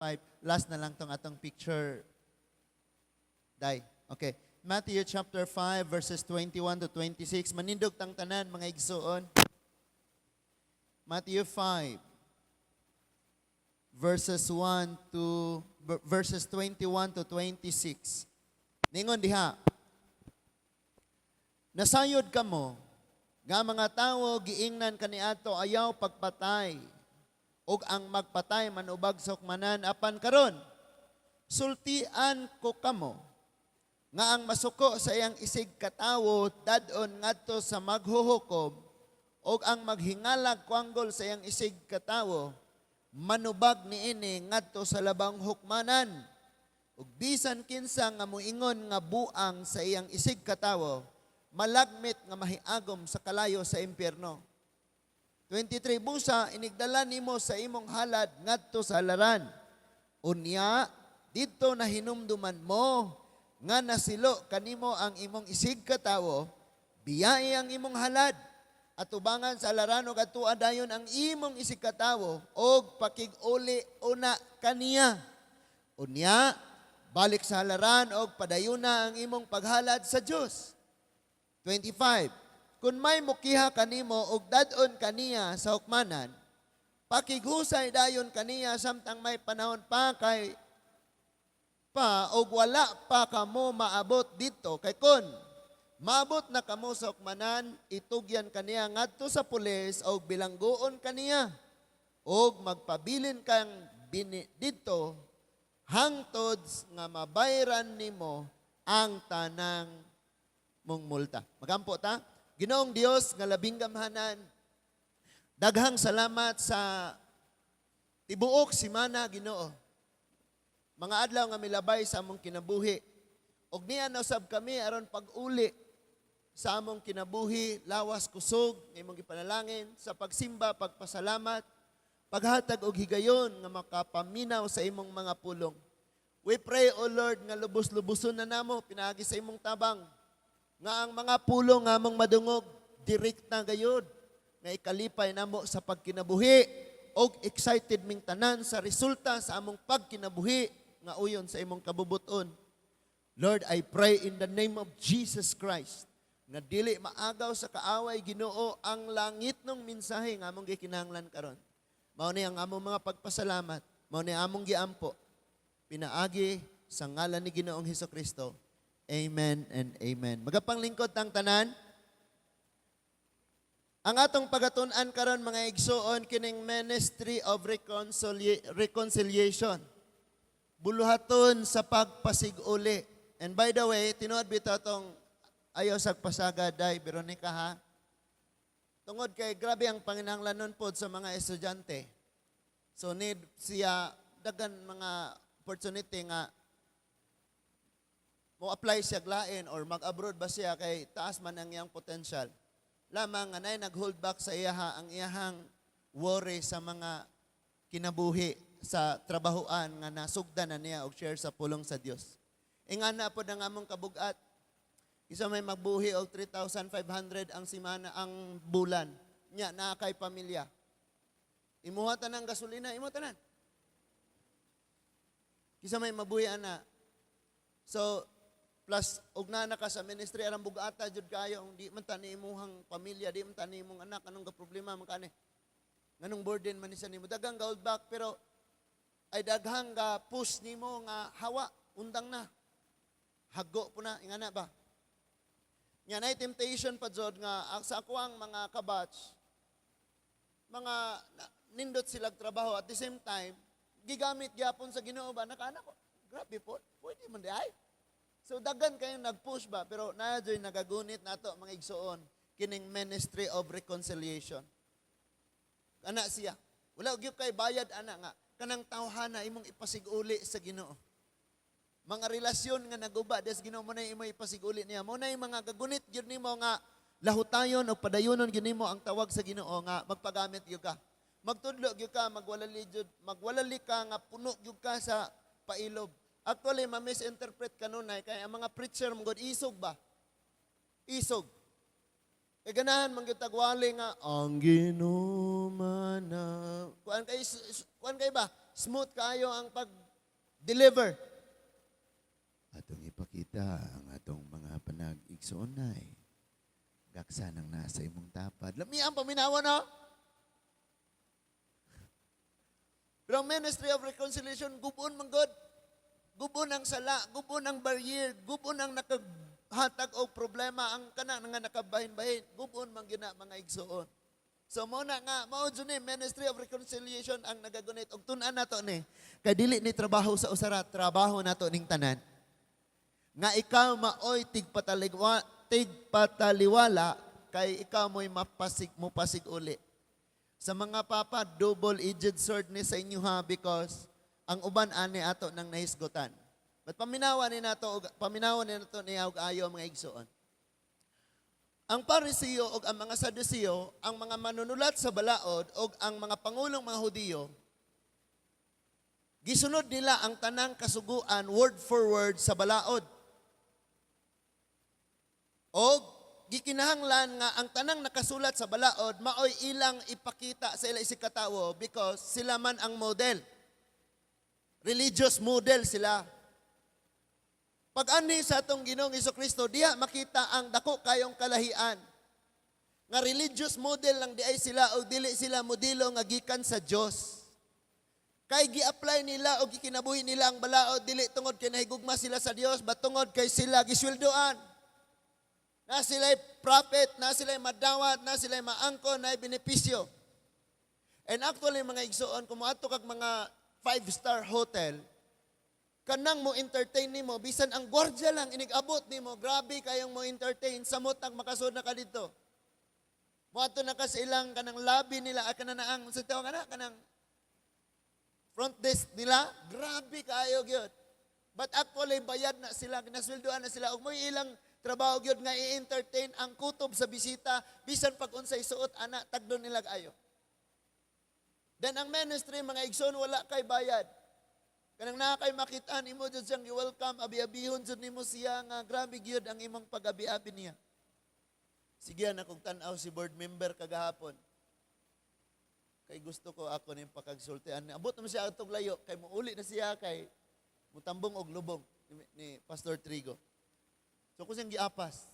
5. Last na lang tong atong picture. Dai. Okay. Matthew chapter 5 verses 21 to 26. Manindog tang tanan, mga igsuon. Matthew 5 verses 1 to verses 21 to 26. Ningon diha. "Nasayod kamo nga mga tawo giingnan kaniadto, 'Ayaw pagpatay, ug ang magpatay manubag sa hukmanan.' Apan karon, sultian ko kamo nga ang masuko sa iyang isig katawo dad-on ngadto sa maghuhukom, ug ang maghingalag kuanggol sa iyang isig katawo manubag niini ngadto sa labang hukmanan. Ug bisan kinsa nga moingon nga buang sa iyang isig katawo malagmit nga mahiagom sa kalayo sa impyerno." 23, "Busa inigdala nimo sa imong halad ngadto sa halaran. Unya didto nahinumduman mo nga nasilo kanimo ang imong isig katawo, biyai ang imong halad atubangan sa halaran ug adtua dayon ang imong isig katawo og pakig-uli una kaniya. Unya balik sa halaran og padayuna ang imong paghalad sa Dios." 25, "Kung may mukiha kanimo og dad-on kaniya sa hukmanan, pakighusay dayon kaniya samtang may panahon pa kay pa og wala pa kamo maabot didto, kay kon maabot na kamo sa hukmanan, itugyan kaniya ngadto sa pulis og bilanggoon kaniya og magpabilin kang bini didto hangtod nga mabayran nimo ang tanang mong multa." Magampo ta. Ginoong Dios nga labing gamhanan, daghang salamat sa tibuok simana, Ginoo. Mga adlaw nga milabay sa among kinabuhi. Og niya usab kami aron pag-uli sa among kinabuhi, lawas, kusog, nga imong gipanalangin sa pagsimba, pagpasalamat, paghatag og higayon nga makapaminaw sa imong mga pulong. We pray, O Lord, nga lubos-luboson na namo pinaagi sa imong tabang nga ang mga pulong nga among madungog direkta gayud nga ikalipay namo sa pagkinabuhi og excited ming tanan sa resulta sa among pagkinabuhi nga uyon sa imong kabubuton. Lord, I pray in the name of Jesus Christ nga dili maagaw sa kaaway, Ginoo, ang langit ng mensahe nga among gikinahanglan karon. Mao ni ang among mga pagpasalamat, mao ni among giampo pinaagi sa ngalan ni Ginoong Hesus Kristo. Amen and amen. Magapanglingkod tang tanan. Ang atong pagatun-an karon, mga igsuon, kining ministry of reconciliation. Buluhaton sa pagpasiguli. And by the way, tinuod bitaw tong ayaw sag pasagad day Veronica ha. Tungod kay grabe ang panginahanglanon pod sa mga estudyante. So need siya dagan mga opportunity nga mo apply siya lain or mag-abroad ba siya kay taas man ang iyang potential. Lamang nga nay nag-hold back sa iyaha ang iyahang worry sa mga kinabuhi sa trabahoan nga nasugdan na niya og share sa pulong sa Dios. Ingana pod ang among kabugat. Isa may magbuhi og 3,500 ang simana, ang bulan. Nya naa kay pamilya. Imuha tanan gasolina, imo tanan. Kisa may mabuhi ana. So plus og naa na ka sa ministry alang bugata jud kayo, ang di man ta ni imuhang pamilya, di man ta ni imong anak, anong ga problema man kani? Nganong burden man ni sa nimo? Daghang ga hold back, pero ay daghang ga push nimo nga hawa undang na. Hago po na ingana ba? Nya nay temptation pa jud nga sa ako ang mga kabatch, mga nindot silang trabaho, at the same time gigamit gyapon sa Ginoo ba, nakaana ko, grabe po, pwede man di ay. So daghan kayong nag-push ba, pero naa joy nagagunit nato, mga igsuon, kining ministry of reconciliation. Ana siya. Wala gyud kay bayad ana nga kanang tawhana imong ipasiguli sa Ginoo. Mga relasyon nga naguba des Ginoo mo na imo ipasiguli niya. Mo na yung mga gagunit gyud nimo nga lahutayon o padayonon gyud nimo ang tawag sa Ginoo nga magpagamit gyud ka. Magtudlo gyud ka, magwalali gyud, magwalali ka nga puno gyud ka sa pailob. Actually, ma-misinterpret kanunay kay ang mga preacher mo gud isog ba? Isog. Kay ganahan man gyud tagwali nga ang Ginoo na kuan kay ba, smooth kaayo ang pag deliver. Atong ipakita ang atong mga panag-igsoonay. Gaksa nang nasa imong tapad. Lami ang paminawa, no? Pero ang ministry of reconciliation, gubon man god. Gubon ang sala, gubon ang barrier, gubon ang nakahatag og problema, ang kana nga nakabahin-bahin, gubon man gyud na, mga igsoon. So mo na nga mao jud ni ministry of reconciliation ang nagagunit og tun-an nato ni. Kay dili ni trabaho sa usara, trabaho nato ning tanan. Nga ikaw maoy tigpataliwala kay ikaw mo'y mapasig mopasig uli. Sa mga papa, double-edged sword ni sa inyo ha, because ang uban ani ato nang nahisgutan. But paminawa ni nato niya og ayo, mga igsoon. Ang Pariseo og ang mga Saduceo, ang mga manunulat sa balaod og ang mga pangulong mga Hudiyo, gisunod nila ang tanang kasuguan word for word sa balaod. Og gikinahanglan nga ang tanang nakasulat sa balaod maoy ilang ipakita sa ila isig katawo because sila man ang model. Religious model sila. Pag anhi sa atong Ginoong Kristo, diha makita ang dako kayong kalahian. Nga religious model lang di ay sila o dili sila modelo nga gikan sa Dios. Kay gi-apply nila o gikinabuhi nila ang balaod dili tungod kay nahigugma sila sa Dios, but tungod kay sila gisweldoan. Na sila'y profit, na sila'y madawat, na sila'y maangkon, na benepisyo. And actually, mga igsoon, kung moadto kag mga five-star hotel, kanang mo entertain nimo, bisan ang gwardiya lang inig-abot nimo, grabe kayong mo entertain samot ang makasud na ka dito. Moadto na ka sa ilang kanang lobby nila, ah, kanang naang sa tawag kana kanang front desk nila, grabe kaayo gyud. But actually bayad na sila, ginasweldoan na sila ug mo'y ilang trabaho gyud nga i-entertain ang kutob sa bisita bisan pag unsay suot ana, tagdon nila ayo. Then ang ministry, mga igsoon, wala kay bayad. Kanang naa kay makitaan imo jud siyang i-welcome, abi-abihon jud nimo siya nga grabe gyud ang imong pag-abi-abi niya. Sige na kung tan-aw si board member kagahapon. Kay gusto ko ako ning pakagsultian. Abot naman siya atong layo kay muuli na siya kay mutambong og lubong ni Pastor Trigo. So ko siyang giapas.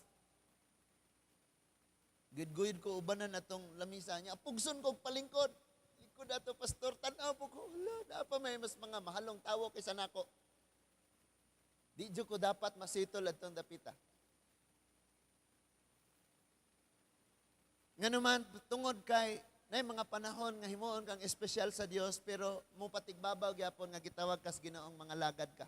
Gid-guyod ko ubanan atong lamisa niya. Pugson ko og palingkod. Lingkod ato, pastor, tan-aw po ko. Hala, naa pa may mas mga mahalong tawo kaysa nako. Di jud ko dapat masitol atong dapita. Nga naman, tungod kay nay mga panahon nga himuon kang espesyal sa Dios, pero mo patigbabaw gyapon nga gitawag kas Ginoong mga lagad ka.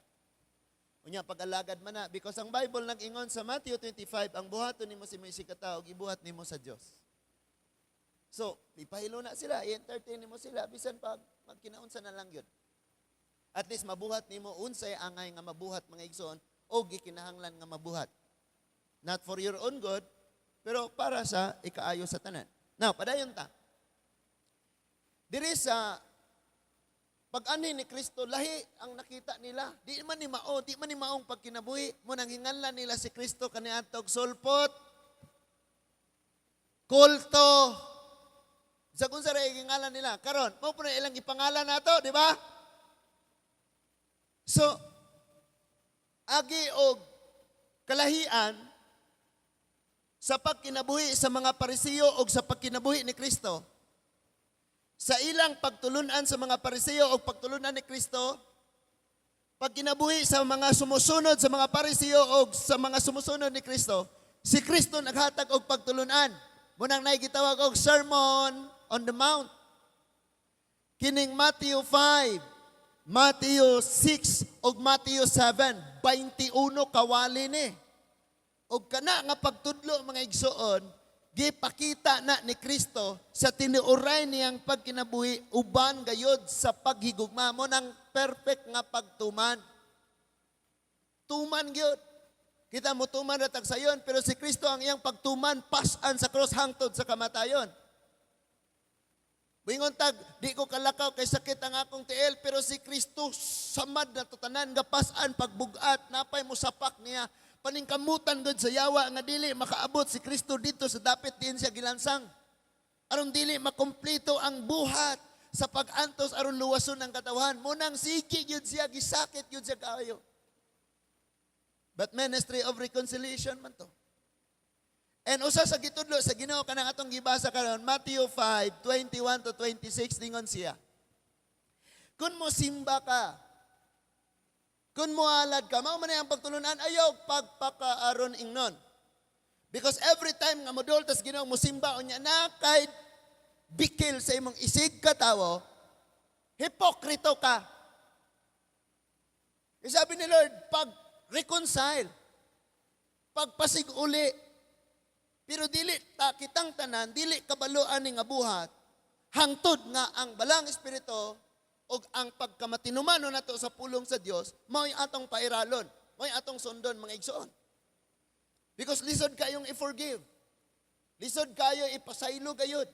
Unya pag-alagad man na because ang Bible nag-ingon sa Matthew 25, ang buhaton nimo sa imong isigkatawo, gibuhat nimo sa Dios. So, ipahilo na sila, i-entertain nimo sila bisan pag magkinaunsa na lang yun. At least mabuhat nimo unsay angay nga mabuhat, mga igsoon, o gikinahanglan nga mabuhat. Not for your own good, pero para sa ikaayo sa tanan. Now, padayon ta. Diri sa pag-anhi ni Kristo, lahi ang nakita nila. Di man ni mao, di man ni maong pagkinabuhi. Mo nang hinganlan nila si Kristo kaniadtong sulpot, kulto. Sa kung sa hingalan nila. Karon, mao po na ilang ipangalan nato, di ba? So, agi og kalahian sa pagkinabuhi sa mga Pariseo o sa pagkinabuhi ni Kristo, sa ilang pagtulunan sa mga Pariseo o pagtulunan ni Kristo, pagkinabuhi sa mga sumusunod sa mga Pariseo o sa mga sumusunod ni Kristo, si Kristo naghatag og pagtulunan. Munang naay gitawag og Sermon on the Mount. Kining Matthew 5, Matthew 6 ug Matthew 7, 21 kawali ni. Og kana nga pagtudlo, mga igsoon, gipakita na ni Kristo sa tinuoray niyang pagkinabuhi uban gayod sa paghigugma mo ng perfect nga pagtuman. Tuman gyud. Kita mo tuman ra tag sayon, pero si Kristo, ang iyang pagtuman pasan sa cross hangtod sa kamatayon. Buingon tag, di ko kalakaw kay sakit ang akong tiil, pero si Kristo samad na to tanan, gapasan pagbugat, napay mo sapak niya. Paningkamutan gud sa yawa nga dili makaabot si Kristo dito sa dapit diin siya gilansang. Aron dili makumpleto ang buhat sa pag-antos aron luwason ang katawhan. Munang sige gyud siya, gisakit gyud siya kaayo. But ministry of reconciliation man to. And usa sa gitudlo sa Ginoo kanang atong gibasa karon, Matthew 5:21 to 26, ningon siya: "Kung mo simba ka, kung moalad ka," mao man ang pagtulunan, ayaw pagpakaaron ingnon. Because every time nga modol tas Ginoo, mosimba unya na kay bikil sa imong isig katawo, hipokrito ka. Eh, sabi ni Lord, pag reconcile, pagpasig-uli, pero dili ta kitang tanan, dili kabaloan ni nga buhat, hangtod nga ang Balaang Espiritu ug ang pagkamatinumano nato sa pulong sa Dios, mao'y atong pairalon, mao'y atong sundon, mga igsoon. Because lisod kayong i-forgive. Lisod kayo ipasaylo gayud.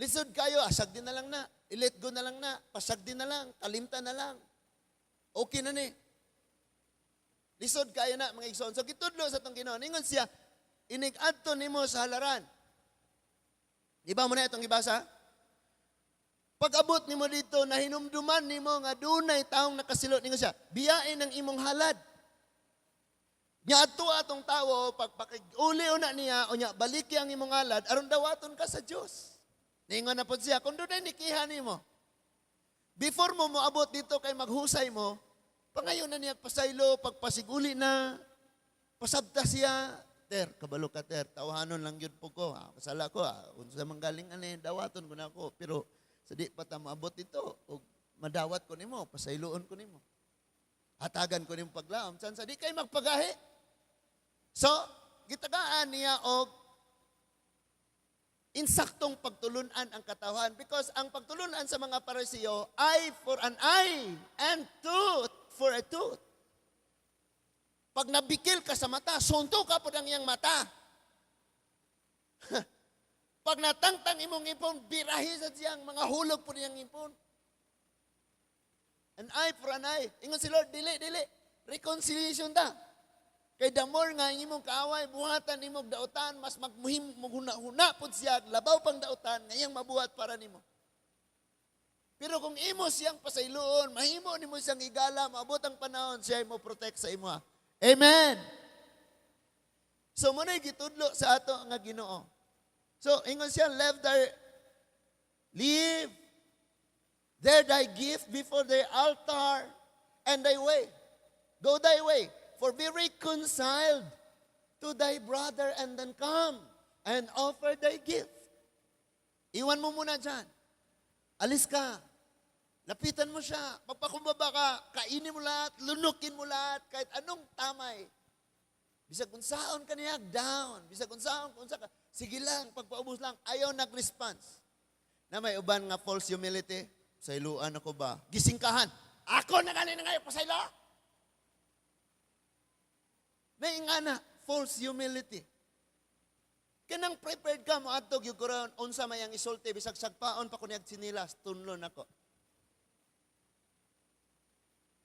Lisod kayo, asag din na lang na, i-let go na lang na, pasag din na lang, kalimta na lang. Okay na ni. Lisod kayo na, mga igsoon. So gitudlo sa atong Ginoo. Ningon siya, inig-adto nimo sa halaran. Di ba mo na itong gibasa? Pag-abot nimo dito, nahinumduman nimo nga dunay taong nakasilo, ningon siya, biyain ang imong halad. Nya adto atong tawo, pag pakig-uli una niya, unya baliki ang imong halad, aron dawaton ka sa Dios. Ningon na pod siya, kung dunay nikiha nimo, before mo moabot dito kay maghusay mo, pangayo na niya pasaylo, pagpasiguli na, pasabta siya, "Ter, kabalo ka ter, tawahanon lang yun po ko, ha, kasala ko, ha, unsa man galing ani, dawaton ko na ako, pero sa di pa ta moabot dito, og madawat ko nimo, pasayloon ko nimo. Hatagan ko nimo paglaom, san sa di kay magpagahi." So, gitagaan niya og insaktong pagtulunan ang katawhan because ang pagtulunan sa mga Pariseo, eye for an eye and tooth for a tooth. Pag nabikil ka sa mata, sunto ka po ang iyang mata. Pag natangtang imong ipon, birahi sa siyang mga hulog po niyang ipon. An eye for an eye. Ingon si Lord, dili, dili. Reconciliation ta. Kay the more nga ang imong kaaway, buhatan nimo og dautan, mas magmuhim maghuna-huna pud siya, labaw pang dautan, nga iyang mabuhat para nimo. Pero kung imo siyang pasayloon, mahimo nimo siyang igala, maabot ang panahon, siya mo protect sa imo. Amen. So mo gitudlo sa ato nga Ginoo. So ingon siya, leave there thy gift before the altar and thy way. Go thy way, for be reconciled to thy brother and then come and offer thy gift. Iwan mo muna dyan. Alis ka. Lapitan mo siya. Magpakumbaba ka. Kainin mo lahat. Lunukin mo lahat. Kahit anong tamay. Bisag kung saon ka niya, down. Bisag kung saon, kung sa ka. Sige lang, pagpaubos lang. Ayaw nag-response. Na may uban nga false humility. Sayluan ako ba? Gisingkahan. Ako na galing na ngayon, pasaylo. May nga na, false humility. Kanang prepared ka mo adto gyud karon unsa may ang isulti, bisag sagpaon pa ko niyag tsinilas, tunlon ako.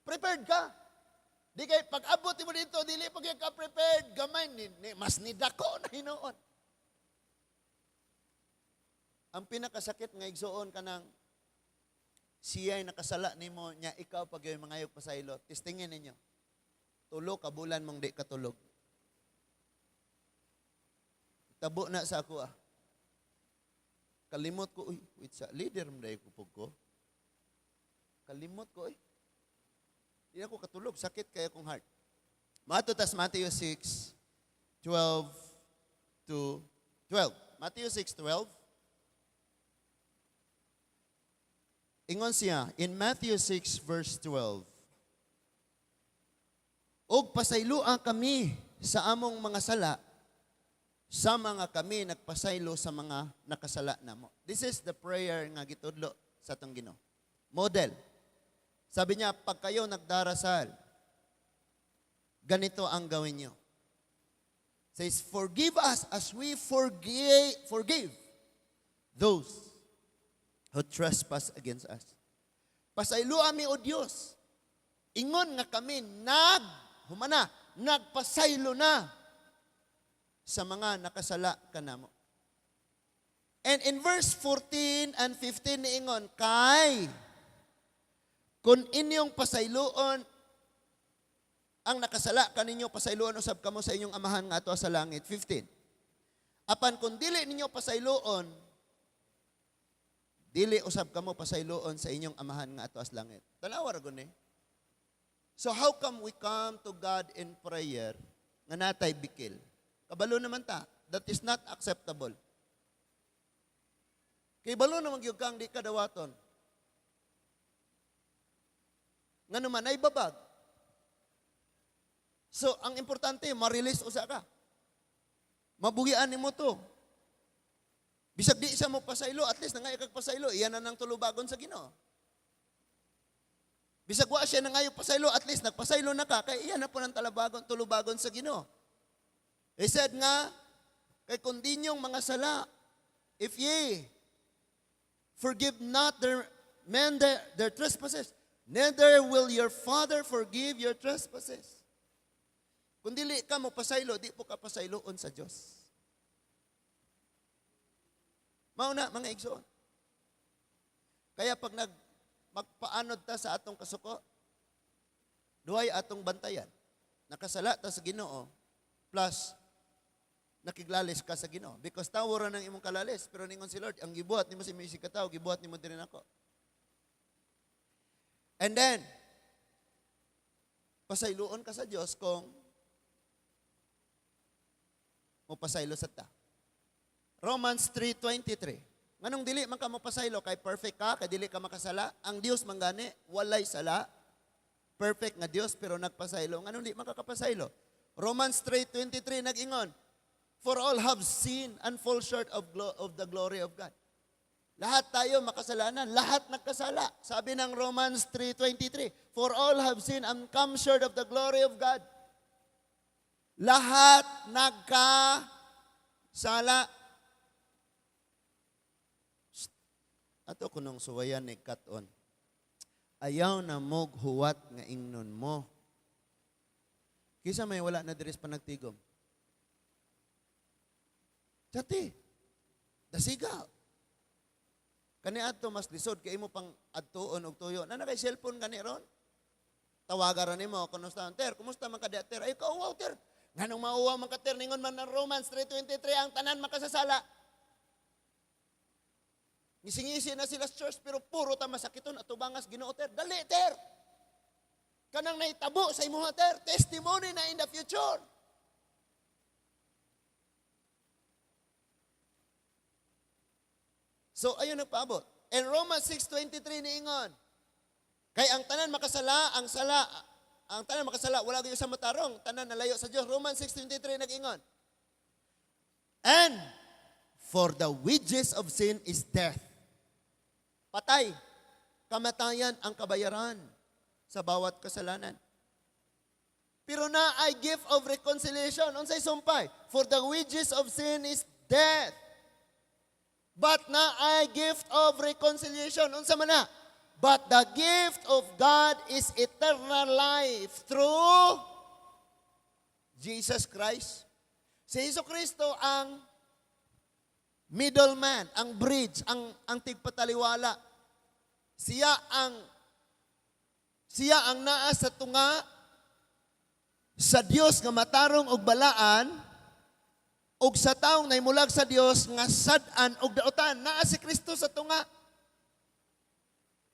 Prepared ka. Di kay pag abot mo dito, dili pa gyud ka prepared, gamay ni mas nidako na hinuon. Ang pinakasakit nga, igsuon, kanang siya'y nakasala nimo nya ikaw pag yung mangayog pasaylo. Testingin ninyo. 3 ka bulan mong di katulog. Tabo na sa ako ah. Kalimot ko, uy, wait sa leader mo dahil kupog ko. Kalimot ko, eh. Di ako katulog, sakit kaya kong heart. Mato tas Matthew 6, 12 to 12. Matthew 6, 12. Ingon siya, in Matthew 6 verse 12, "Og pasayloa kami sa among mga sala, sama nga kami nagpasaylo sa mga nakasala namo." This is the prayer nga gitudlo sa atong Ginoo. Model. Sabi niya, pag kayo nagdarasal, ganito ang gawin niyo. Says, "Forgive us as we forgive those who trespass against us." Pasayloa mi, O Dios. Ingon nga kami nag, humana, nagpasaylo na sa mga nakasala kanamo. And in verse 14 and 15 niingon, "Kay kung inyong pasayloon ang nakasala kaninyo, pasayloon usab kamo sa inyong Amahan nga ato sa langit." 15. "Apan kung dili ninyo pasayloon, dili usab kamo pasayloon sa inyong Amahan nga ato sa langit." Tanawa ra gud ni. So how come we come to God in prayer nga natay bikil? Kabalo naman ta, that is not acceptable. Kay balo naman gyud kang di ka dawaton. Nga naman ay babag. So, ang importante, ma-release usa ka. Mabuhian nimo to. Bisag di siya mo pasaylo, at least nangayo kag pasaylo, iyan na nang tulubagon sa Ginoo. Bisag wa siya nangayo pasaylo, at least nagpasaylo na ka, kay iyan na po ng talabagon, tulubagon sa Ginoo. He said nga, "Kay kung di inyong mga sala, if ye forgive not their men their trespasses, neither will your Father forgive your trespasses." Kung dili ka mo pasaylo, di po ka pasayloon sa Diyos. Mao na, mga igsoon. Kaya pag magpaanod ta sa atong kasuko, duhay atong bantayan. Nakasala ta sa Ginoo, plus nakiglalis ka sa Ginoo. Because tawo ra ng imong kalalis, pero ningon si Lord, ang gibuhat nimo sa imong katawo, gibuhat nimo din ako. And then, pasayloon ka sa Dios kung mopasaylo sa ta. Romans 3:23. Nganong dili man ka mopasaylo? Kay perfect ka, kay dili ka makasala? Ang Dios man gani walay sala. Perfect nga Dios pero nagpasaylo. Nganong di man ka kapasaylo? Romans 3:23 nag-ingon, "For all have sinned and fall short of the glory of God." Lahat tayo makasalanan, lahat nagkasala. Sabi ng Romans 3:23, "For all have sinned and come short of the glory of God." Lahat nagkasala. Shh. Ato kunong suwayan ni kat-on. Ayaw na mog huwat nga ingnon mo. Kisa may wala na diri sa panagtigom? Chati. Dasiga. Kani adto mas lisod kay imo pang adtuon og tuyo. Na na kay cellphone gani ron. Tawagan ra nimo, "Kumusta, ter? Kumusta man ka di, ter?" "Ay, kauwaw, ter." Nganong mauwaw man ka, ter? Ningon man ng Romans 3:23, ang tanan makasasala. Ngisingisi na sila sa church pero puro ta masakiton atubangas Ginoo, ter. Dali, ter. Kanang nahitabo sa imuha, ter, testimony na in the future. So ayun nagpaabot. And Romans 6:23 niingon, kay ang tanan makasala, ang sala, ang tanan makasala, wala gyud sa matarong, tanan nalayo sa Dios. Romans 6:23 nag-ingon, "And for the wages of sin is death." Patay. Kamatayan ang kabayaran sa bawat kasalanan. Pero na ay gift of reconciliation. Unsay sumpay? For the wages of sin is death. But na ay gift of reconciliation. Unsa man na? But the gift of God is eternal life through Jesus Christ. Si Jesu Kristo ang middleman, ang bridge, ang tigpataliwala. Siya ang naa sa tunga sa Dios nga matarong og balaan ug sa taong nahimulag sa Dios nga sad-an og dautan. Naa si Kristo sa tunga.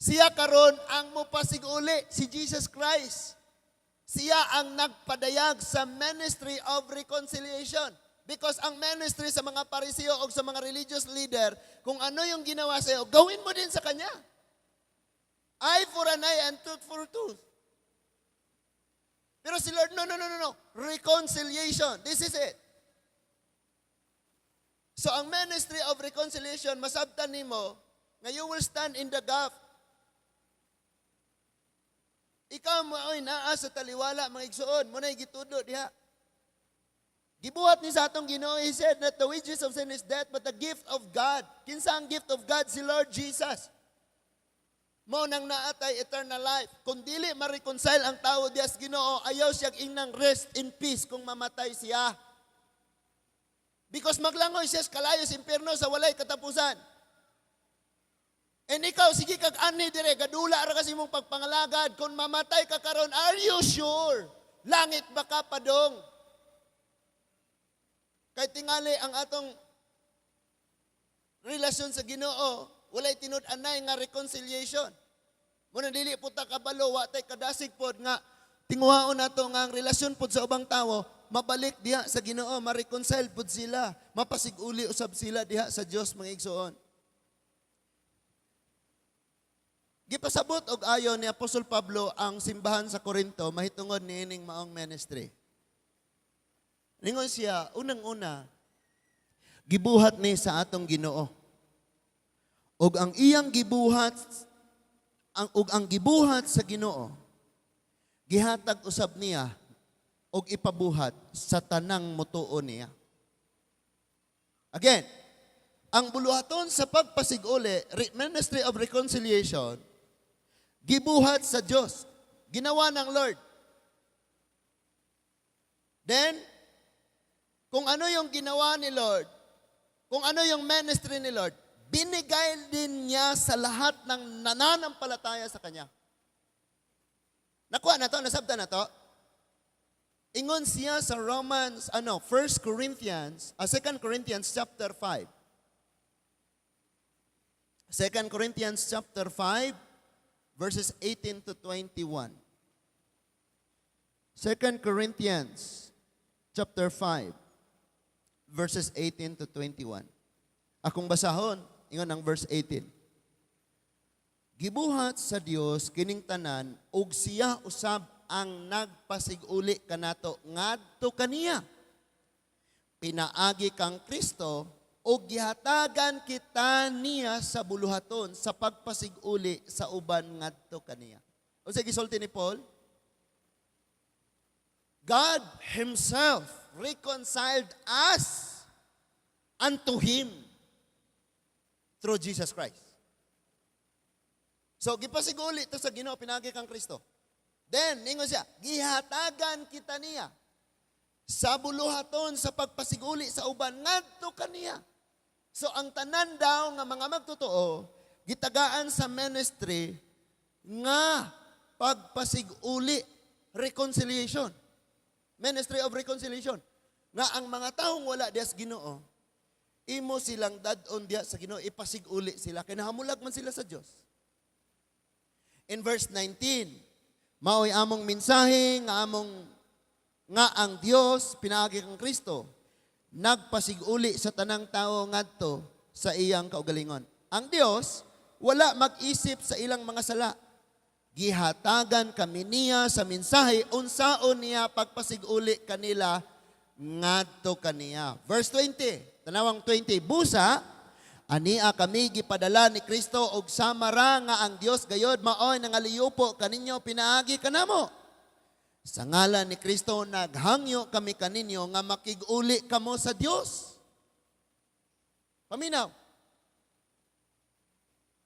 Siya karon ang mopasiguli, si Jesus Christ. Siya ang nagpadayag sa ministry of reconciliation. Because ang ministry sa mga Pariseo o sa mga religious leader, kung ano yung ginawa sa'yo, gawin mo din sa kanya. Eye for an eye and tooth for tooth. Pero si Lord, no, no, no, no, no. Reconciliation. This is it. So ang ministry of reconciliation, masabtan nimo nga you will stand in the gap. Ikaw mo ay naa sa taliwala, mga igsuon, mo na gitudlo diha. Gibuhat ni sa atong Ginoo, He said that the wages of sin is death, but the gift of God. Kinsa ang gift of God? Si Lord Jesus. Mao nang naa tay eternal life. Kung dili ma-reconcile ang tao diha sa Ginoo, ayaw siya ingnang rest in peace kung mamatay siya. Because maglangoy siya sa kalayo sa impyerno sa walay katapusan. And ikaw, sige kag anhi dire, gadula ra kasi mong pagpangalagad. Kung mamatay ka karon, are you sure? Langit ba ka padong? Kay tingali ang atong relasyon sa Ginoo, walay tinud-anay nga reconciliation. Muna dili po ta kabalo, wa tay kadasig pod nga tinguhaon nato nga ang relasyon pod sa ubang tawo mabalik diha sa Ginoo, ma-reconcile pod sila, mapasiguli usab sila diha sa Dios, mga igsoon. Gipasabot og ayo ni Apostol Pablo ang simbahan sa Corinto mahitungod niining maong ministry. Ningon siya, unang-una, gibuhat ni sa atong Ginoo. Og ang iyang gibuhat ang ug ang gibuhat sa Ginoo gihatag usab niya og ipabuhat sa tanang mutuo niya. Again, ang buluhaton sa pagpasiguli, ministry of reconciliation, gibuhat sa Dios, ginawa ng Lord. Then, kung ano yung ginawa ni Lord, kung ano yung ministry ni Lord, binigay din niya sa lahat ng nananampalataya sa Kanya. Nakuha na to, nasabta na to. Ingon siya sa Romans, ano, 1 Corinthians, 2 Corinthians chapter 5. 2 Corinthians chapter 5, verses 18 to 21. 2 Corinthians chapter 5, verses 18 to 21. Akong basahon, ingon ang verse 18. Gibuhat sa Dios kining tanan ug siya usab ang nagpasiguli kanato ngadto kaniya. Pinaagi kang Kristo ug gihatagan kita niya sa buluhaton sa pagpasiguli sa uban ngadto kaniya. Unsa gisulti ni Paul? God Himself reconciled us unto Him through Jesus Christ. So, gipasiguli ito sa Ginoo pinaagi kang Kristo. Then, ningon siya, gihatagan kita niya sa buluhaton sa pagpasiguli sa uban ngadto kaniya. So, ang tanan daw nga mga magtotoo, gitagaan sa ministry nga pagpasiguli, reconciliation. Ministry of reconciliation. Nga ang mga taong wala diya sa Ginoo, imo silang dad-on diya sa Ginoo, ipasiguli sila, kay nahamulag man sila sa Dios. In verse 19, mao'y among mensahe nga among nga ang Dios pinaagi kang Kristo nagpasiguli sa tanang tao ngadto sa iyang kaugalingon. Ang Dios wala mag-isip sa ilang mga sala. Gihatagan kami niya sa mensahe unsaon niya pagpasiguli kanila ngadto kaniya. Verse 20, tanawang 20, busa ania kami gipadala ni Kristo og sama ra nga ang Dios gayod maoy nangaliyupo kaninyo pinaagi kanamo. Sa ngalan ni Kristo naghangyo kami kaninyo nga makig-uli kamo sa Dios. Paminaw.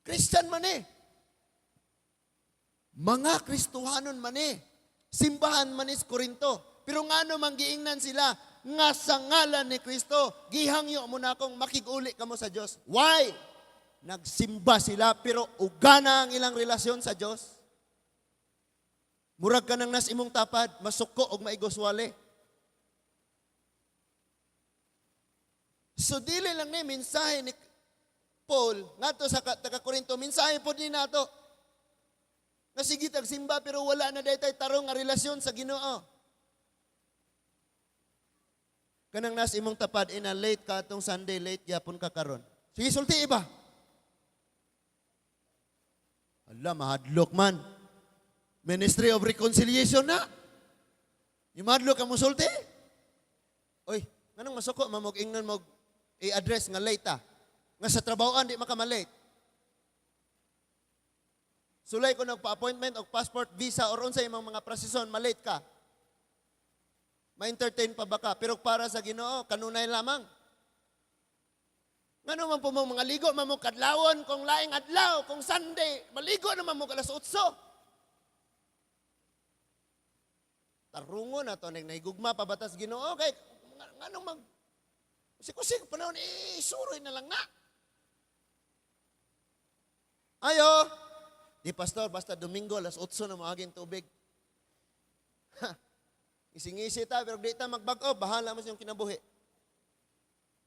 Christian man eh. Mga Kristohanon man eh. Simbahan man is Korinto. Pero ngano man giingnan sila nga sa ngalan ni Kristo, gihangyo mo na akong makig-uli kamo sa Dios. Why? Nagsimba sila pero ugana ang ilang relasyon sa Dios. Murag ka nang nas imong tapad, masuko og maigoswali. So dili lang ni mensahe ni Paul ngadto sa taga Korinto, mensahe pod ni nato. Nga sige tag simba pero wala na daytay tarong nga relasyon sa Ginoo. Kanang nas imong tapad ina late ka atong Sunday, late gyapon ka karon. Sige sulti iba. Ala, mahadlok man. Ministry of Reconciliation na. Yung mahadlok ka mo sulti. Oy, nganong masuko mamog ingnon mo i-address nga late ah. Nga sa trabahoan di makamalate. Sulay ko nagpa-appointment og passport, visa or unsa imong mga proseson, malate ka. Ma-entertain pa ba ka? Pero para sa Ginoo, kanunay lamang. Ngano man po mo mga ligo man mo kadlawon kung laing adlaw, kung Sunday, maligo naman mo alas 8. Tarungo na to ning nahigugma pa batas Ginoo kay nganong mag sikusik panahon eh, suroy na lang na. Ayo. Di pastor, basta Domingo alas 8 na moaging tubig. Ha. Isingisi ta pero di ta magbag-o, bahala mo sa iyong kinabuhi.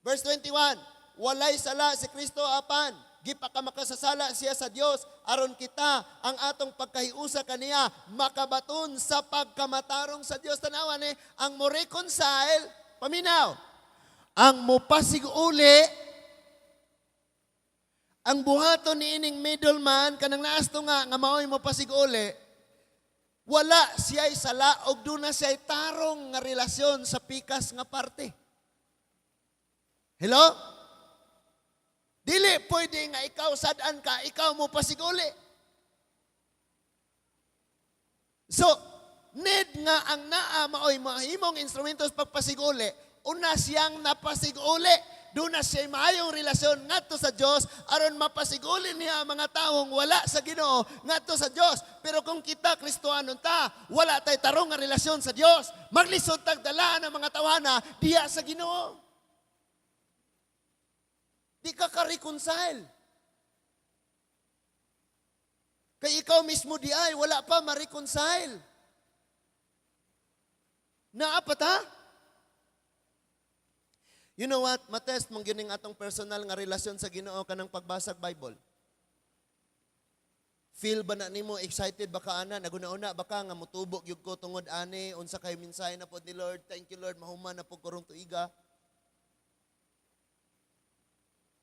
Verse 21, walay sala si Kristo apan gipakamakasasala siya sa Dios aron kita ang atong pagkahiusa kaniya makabaton sa pagkamatarong sa Dios. Tanawa ni ang mo reconcile, paminaw. Ang mopasig-uli, ang buhaton ni ining middleman kanang naasto nga nga maoy mopasig-uli, wala siya'y sala og duna siya'y tarong nga relasyon sa pikas nga parte. Hello? Dili pwede nga ikaw sad-an ka, ikaw mo pasiguli. So, need nga ang naa maoy mahimong instrumento sa pagpasiguli, una siyang napasiguli. Doon na siya'y maayong relasyon ngadto sa Dios aron mapasiguli niya ang mga tawong wala sa Ginoo ngadto sa Dios. Pero kung kita Kristohanon ta, wala tay tarong nga relasyon sa Dios, maglisod tag dalaan ang mga tawana diya sa Ginoo. Di ka ka-reconcile. Kay ikaw mismo di ay, wala pa ma-reconcile. Naa pa ta? You know what? Matest mong gining atong personal nga relasyon sa Ginoo kanang pagbasag Bible. Feel ba na nimo, excited ba ka ana, naguna-una ba ka nga mutubo gyud ko tungod ani, unsa kay mensahe na pod ni Lord, thank you Lord, mahuman na pod karong tuiga.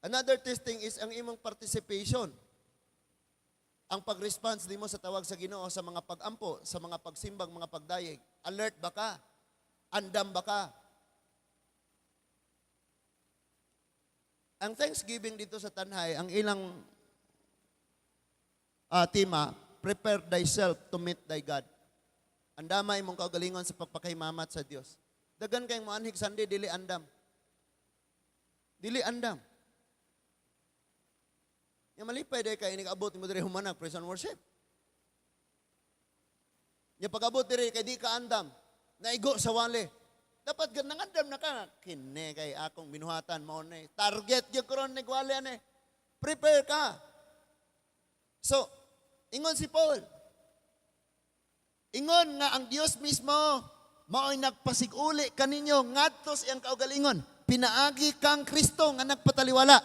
Another testing is ang imong participation. Ang pag-response nimo sa tawag sa Ginoo sa mga pag-ampo, sa mga pagsimbag, mga pagdayeg. Alert ba ka? Andam ba ka? Ang Thanksgiving dito sa Tanjay, ang ilang tema, prepare thyself to meet thy God. Andama imong kaugalingon sa pagpakahimamat sa Dios. Dagan kayong moanhig Sunday, dili andam. Dili andam. Nga malipay dahil kay inig-abot mo diri humanag praise and worship. Nga pag-abot diri kay di ka andam, naigo sa wali. Dapat gud nangandam na ka. Kini kay akong binuhatan mao ni. Target gyud karon ni wali ani. Prepare ka. So, ingon si Paul. Ingon nga ang Dios mismo mao'y nagpasig-uli kaninyo ngadto sa iyang kaugalingon. Pinaagi kang Kristo nga nagpataliwala.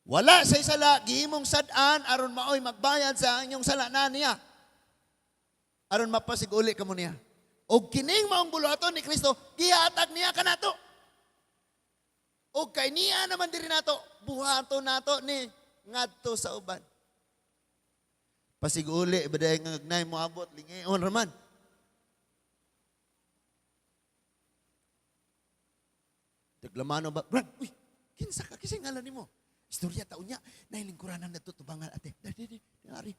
Wala say sala, gihimong sad-an aron maoy magbayad sa inyong sala na niya. Aron mapasig-uli kamo niya. Og kining maong buluhaton ni Kristo, gihatag niya kanato. Og kay niya naman diri nato, buhaton nato ni ngadto sa uban. Pasig-uli ba dahil nga agnay moabot lingion raman. Taglamano ba? Brad, uy, kinsa ka kising ngalan nimo? Istorya taon niya, nahilingkuranan na tutubangan ate. Dali, dali, dali.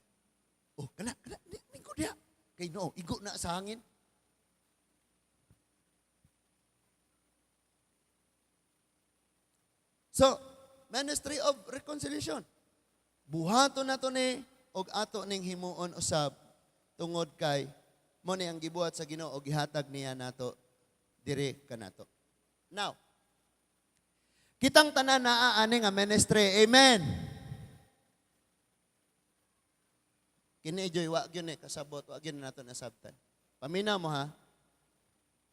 Oh, kana, kana, lingkod diha. Kay no, igo na sa hangin. So, ministry of reconciliation. Buhaton nato ni og ato ning himuon usab tungod kay mo ni ang gibuhat sa Ginoo gihatag niya nato diri kanato. Now, kitang tanan naa ani nga ministry. Amen. Kini joy wa gyud ni kasabot, wa gyud nato nasabtan. Paminaw mo ha.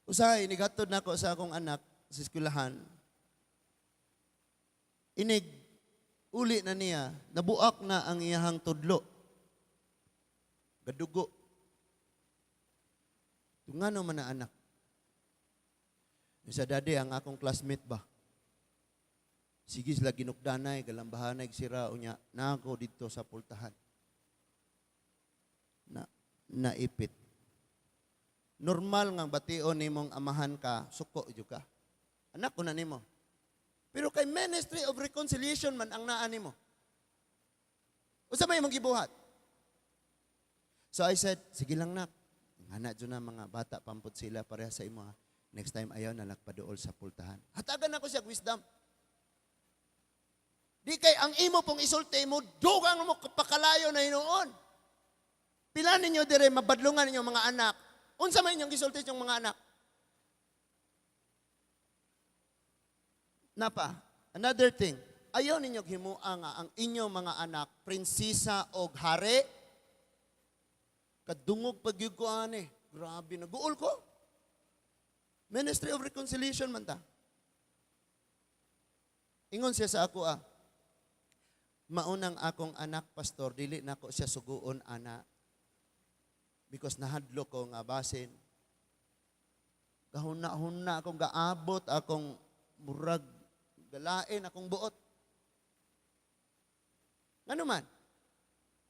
Usahay nigatod nako sa akong anak sa eskwelahan. Inig uli na niya, nabuak na ang iyahang tudlo. Gadugo. Tungano man na anak. Sa daddy, ang akong classmate ba? Sige sila ginukdanay, galambahanay, sira unya, nako dito sa pultahan. Na, naipit. Normal nga bation nimong amahan ka, suko jud ka. Anak ko na nimo. Pero kay ministry of reconciliation man ang naa nimo. Unsa may imong gibuhat? So I said, sige lang nak. Ngana jud na mga bata pampod sila pareha sa imo ha. Next time ayaw na lagpaduol sa pultahan. Hatagan ako siya wisdom. Di kay ang imo pong isulti mo, dugang mo pakalayo na hinuon. Pila ninyo dire mabadlungan ninyo mga anak? Unsa man inyong gisulti inyong mga anak? Napa, another thing, ayaw ninyo himua nga ang inyong mga anak prinsesa og hari. Kadungog pag ko ani. Grabe, naguol ko. Ministry of Reconciliation man ta. Ingon siya sa ako ah, maunang akong anak, pastor, dili nako siya suguon ana. Because nahadlo ko nga basin. Gahuna-huna akong gaabot akong murag galain akong buot. Ngano man?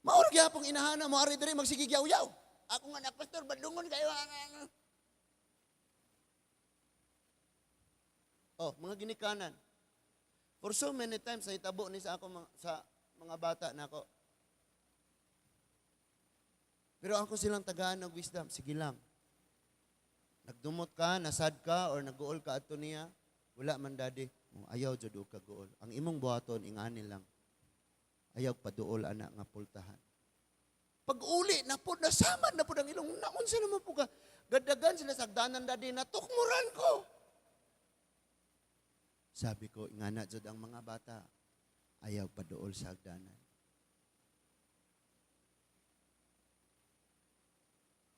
Mao ra gyapong inahana mo ari diri magsigig yaw-yaw. Akong anak, pastor, badlungon kayo. Oh, mga ginikanan. For so many times nahitabo ni sa ako sa mga bata nako. Pero ako silang tagaan og wisdom, sige lang. Nagdumot ka, nasad ka, or naguol ka adto niya, wala man daddy. Oh, ayaw jud og kaguol. Ang imong buhaton ingani lang. Ayaw paduol ana nga pultahan. Pag uli na po, nasamad na po ang ilong. Naunsa naman po ka. Gadagan sila sa hagdanan, daddy, natukmuran ko. Sabi ko, ingana jud ang mga bata, ayaw paduol sa hagdanan.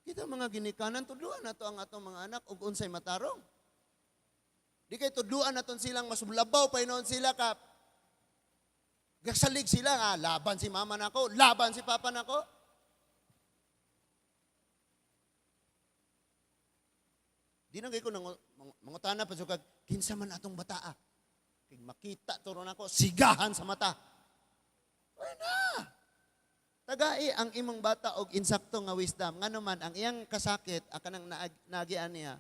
Kita mga ginikanan, tudluan nato ang atong mga anak og unsay matarong. Di kay tudluan naton silang masublabaw pa hinuon sila ka. Gasalig sila nga, laban si mama nako, laban si papa nako. Di na kay ko mangutana pa kag kinsa man atong bataa. Kay makita turo nako sigahan sa mata. Wala na. Tagai ang imong bata og insakto nga wisdom. Ngano man ang iyang kasakit akanang naagian niya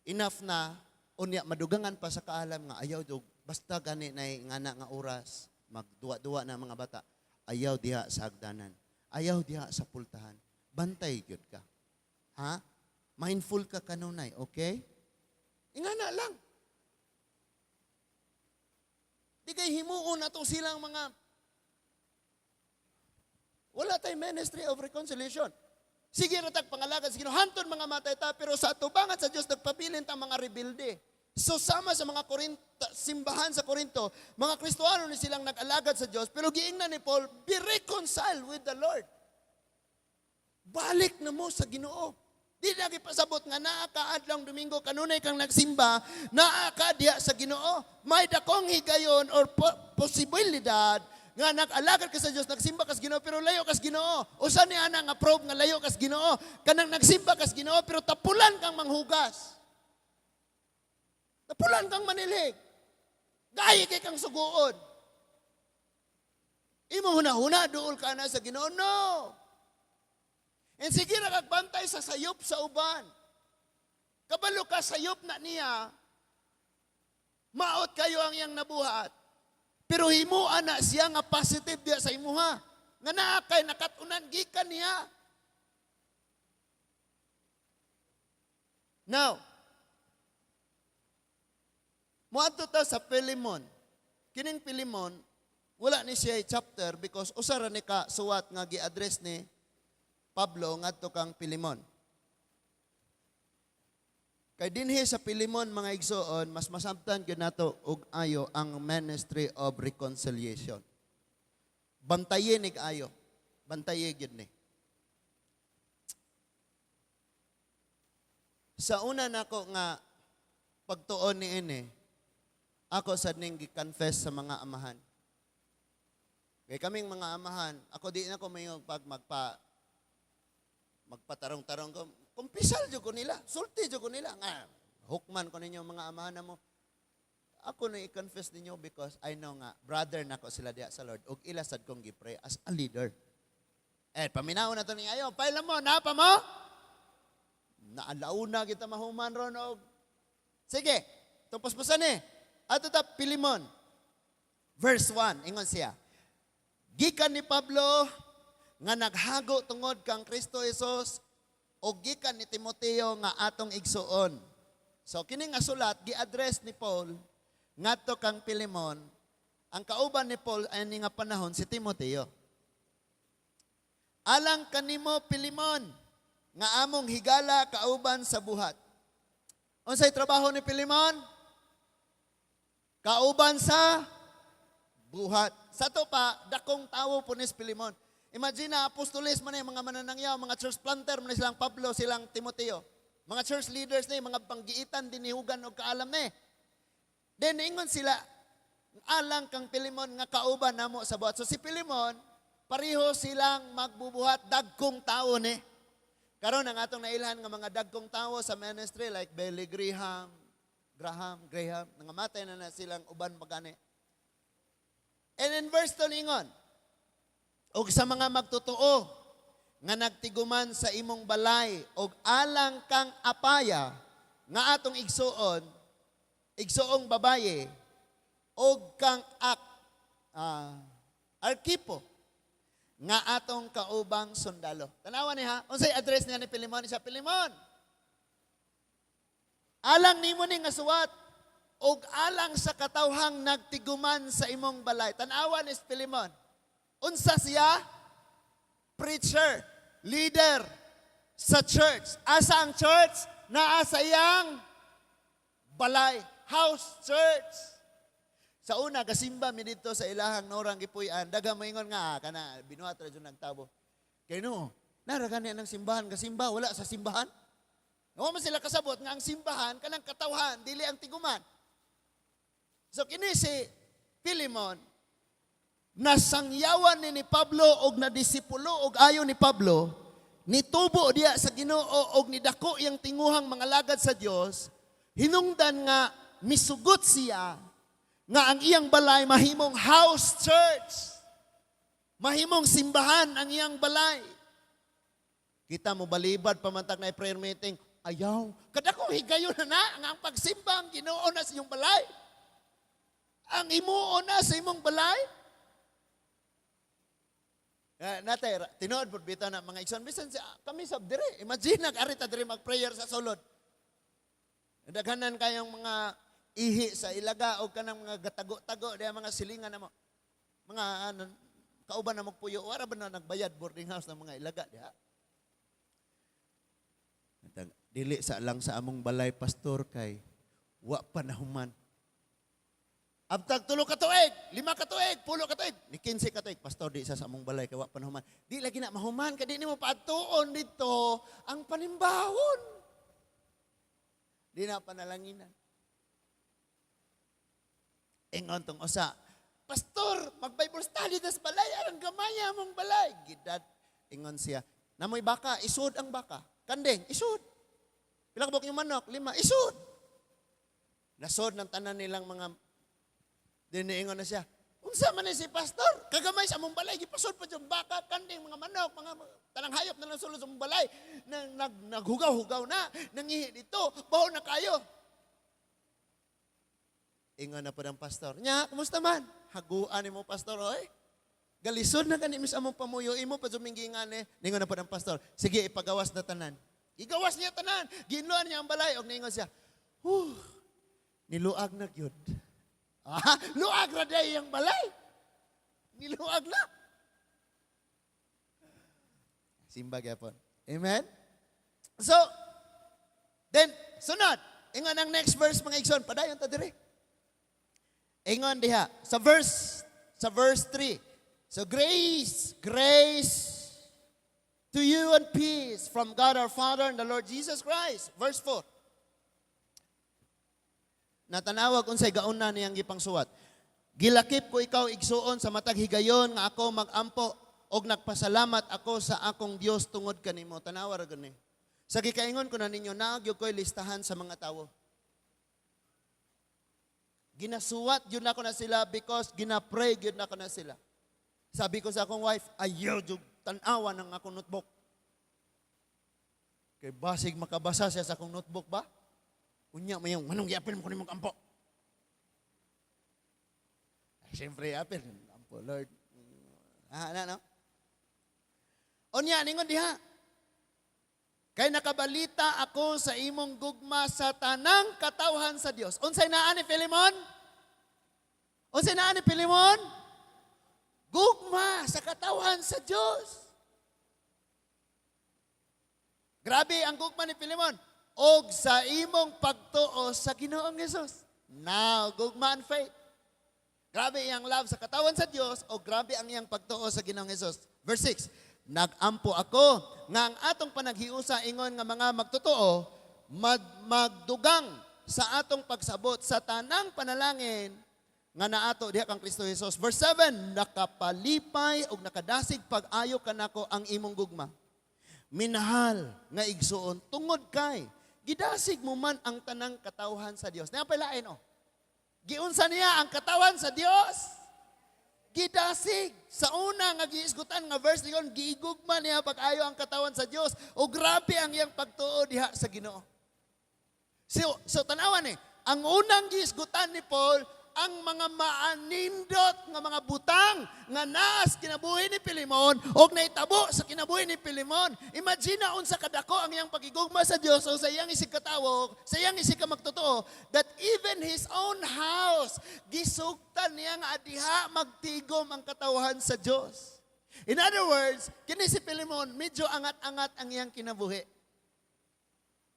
enough na unya madugangan pa sa kaalam nga ayaw dog basta gani nay ngana nga oras magduwa-duwa na mga bata. Ayaw diha sa hagdanan. Ayaw diha sa pultahan. Bantay gyud ka. Ha? Mindful ka kanunay, okay? Ingana lang. Di kay himuon nato silang mga wala tay ministry of reconciliation. Sige ra tag pangalaga sa Ginoo, hanton mga matay ta, pero sa atubangan sa Dios nagpabilin ta mga rebelde. So sama sa mga Corinto, simbahan sa Corinto, mga Kristohano ni silang nag-alagad sa Dios, pero giingnan ni Paul, be reconciled with the Lord. Balik na mo sa Ginoo. Di na gipasabot nga naa ka adlong Domingo kanunay kang nagsimba, naa ka diha sa Ginoo. May dakong higayon or posibilidad nga nag-alagad ka sa Dios, nagsimba ka sa Ginoo pero layo ka sa Ginoo. Usa ni ana nga probe nga layo ka sa Ginoo? Kanang nagsimba ka sa Ginoo pero tapulan kang manghugas. Tapulan kang manilhig. Gayi kay kang suguon. Imong hunahuna duol ka na sa Ginoo. No. And sige ra kag bantay sa sayop sa uban. Kabalo ka sayop na niya, maot kayo ang iyang nabuhat. Pero himuan na siya nga positive diya sa imuha. Nga naa kay nakatunan gikan niya. Now, moadto ta sa Philemon. Kining Philemon, wala ni siya chapter because usa ra ni ka suwat nga gi-address ni Pablo ngadto kang Philemon. Kay dinhi sa Philemon mga igsoon, mas masabtan gyud nato og ayo ang ministry of reconciliation. Bantaye nig ayo. Bantaye gyud ni. Sa una nako nga pagtuon niini, ako sad ning gi-confess sa mga amahan. Kay kaming mga amahan, ako di na ko mayong pag magpatarong-tarong ko, kumpisal jud ko nila, sulti jud ko nila, nga hukman ko ninyo mga amahan na mo. Ako na i-confess ninyo because I know nga, brother nako sila diha sa Lord, ug ila sad kong gi-pray as a leader. Paminaw na to ni ayo, paila mo, napa mo? Naalauna kita mahuman ron og. Sige, tupos-pusan ni. Ato ta Philemon, verse 1, ingon siya. Gikan ni Pablo nga naghago tungod kang Kristo Jesus o gikan ni Timoteo nga atong igsuon. So kini nga sulat gi-address ni Paul ngadto kang Philemon Ang kauban ni Paul ay nga panahon si Timoteo. Alang kanimo, Pilimon, nga among higala kauban sa buhat. Unsay trabaho ni Pilimon? Kauban sa buhat. Sa to pa, dakong tawo po ni Pilimon. Imagine na apostoles man mga mananangyaw, mga church planter man silang Pablo, silang Timoteo. Mga church leaders ni, mga panggiitan, dinihugan og kaalam ni. Then ingon sila, alang kang Pilimon nga kauban namo sa buhat. So si Pilimon, pareho silang magbubuhat, dagkong tao ni. Karon ang atong nailhan nga mga dagkong tao sa ministry like Billy Graham, Graham, Graham, nangamatay na na silang uban magani. And in verse 2 ingon, og sa mga magtotoo nga nagtiguman sa imong balay og alang kang Apaya nga atong igsuon, igsuong babaye, og kang Arkipo nga atong kaubang sundalo. Tanawa ni ha, unsay address niya ni Pilimon? Siya, Pilimon, alang nimo ni nga suwat og alang sa katawhang nagtiguman sa imong balay. Tanawa ni Pilimon. Unsa siya? Preacher, leader sa church. Asa ang church? Naa sa iyang balay, house church. Sa una, gasimba mi dito sa ilahang norang gipuy-an, daghan moingon nga, ah, kana, binuhat ra jud nagtabo. Kay no, nara gani ng simbahan, gasimba, wala sa simbahan. Wa man sila kasabot nga ang simbahan, kanang katawhan, dili ang tiguman. So kini si Pilimon, nasangyawan ni Pablo og nadisipulo og ayo ni Pablo, nitubo diya sa Ginoo og nidako iyang tinguhang mga lagad sa Dios, hinungdan nga misugot siya nga ang iyang balay mahimong house church. Mahimong simbahan ang iyang balay. Kita mo balibad pamantag na prayer meeting, ayaw. Kadakong higayon na na nga ang pagsimba ang Ginoo na sa iyong balay. Ang imuo na sa imong balay. Natay, tinuod po bitaw na mga igsoon. Bisan sa, kami sa dire. Imagine, nag-ari ta dire mag-prayer sa sulod. Daghanan kayong mga ihi sa ilaga o kanang mga gatago-tago, diya mga silingan na mo. Mga ano, kauban na magpuyo, wala ba na nagbayad boarding house ng mga ilaga diha? Dili sa lang sa among balay, pastor, kay wa pa na human. Abtag 3 ka tuig, 5 ka tuig, 10 ka tuig, ni 15 ka tuig, pastor, di sa among balay kay wa pa na human. Di lagi na mahuman kay di nimo paadtuon dito ang panimbahon. Di na panalanginan. Ingon tong usa, pastor, mag-Bible study tas balay, ang gamaya mong balay. Gidad, ingon siya, namoy baka, isod ang baka. Kanding, isod. Pila ka yung manok? Lima, isod. Nasod ng tanan nilang mga, diniingon na siya, unsa man ni si pastor? Kagamay sa among balay, gipasod pa yung baka, kanding, mga manok, mga tanang hayop na lang sulod sa among balay. Nang, naghugaw-hugaw na, nangihi dito, baho na kayo. Ingon na po ng pastor, nya, kumusta man? Haguan ni mo, pastor, oy. Galisod na gani mis among pamuyo, imo pa suminggingan eh. Ningon na po ng pastor, sige, ipagawas na tanan. Igawas niya tanan, ginluan niya ang balay, og ningon siya, huh, niluag na gyud. Ah, luag ra day ang balay. Niluag na. Simba gyapon. Amen? So, then, sunod, ingon ang next verse, mga igsoon, padayon ta diri. Ingon diha sa verse 3. So grace, grace to you and peace from God our Father and the Lord Jesus Christ. Verse 4. Natanawag unsay gauna niyang gipangsuwat. Gilakip ko ikaw, igsuon, sa matag higayon nga ako magampo og nagpasalamat ako sa akong Dios tungod kanimo. Tanawa ra gani. Sa gikaingon ko na ninyo, naa gyud ko'y listahan sa mga tawo. Ginasuwat yun ako na sila because ginapray yun ako na sila. Sabi ko sa akong wife, ayaw jud tan-awa ng akong notebook. Kay basig makabasa siya sa akong notebook ba? Unya mayong, manong giapil mo ko nimong ampo? Ay, siyempre, apil. Ampo, Lord. Ah, na, no? Unya, ningon diha. Kay nakabalita ako sa imong gugma sa tanang katawhan sa Dios. Unsay naa ni Filemon? Unsa naa ni Pilimon? Gugma sa katawhan sa Dios. Grabe ang gugma ni Pilimon. Og sa imong pagtuo sa Ginoong Hesus. Now, gugma and faith. Grabe iyang love sa katawan sa Dios o grabe ang iyang pagtuo sa Ginoong Hesus. Verse 6, "Nagampo ako nga ang atong panaghiusa ingon nga mga magtotoo magdugang sa atong pagsabot sa tanang panalangin nga naato diha kang Kristo Jesus." Verse 7, "Nakapalipay ug nakadasig pag-ayo kanako ang imong gugma, minahal nga igsuon, tungod kay gidasig mo man ang tanang katawhan sa Dios." Naa lain oh. Giunsa niya ang katawan sa Dios? Gidasig. Sa una nga giisgutan nga verse niyon, giigugma niya pag-ayo ang katawan sa Dios o grabe ang iyang pagtuo diha sa Ginoo. So tanawan eh, ang unang giisgutan ni Paul, ang mga maanindot nga mga butang nga naas kinabuhi ni Pilimon o naitabo sa kinabuhi ni Pilimon. Imagine na unsa kadako ang iyang pagigugma sa Dios o sa iyang isig katawo, sa iyang isig ka magtotoo, that even his own house, gisugtan niya nga adiha magtigom ang katawhan sa Dios. In other words, kini si Pilimon, medyo angat-angat ang iyang kinabuhi.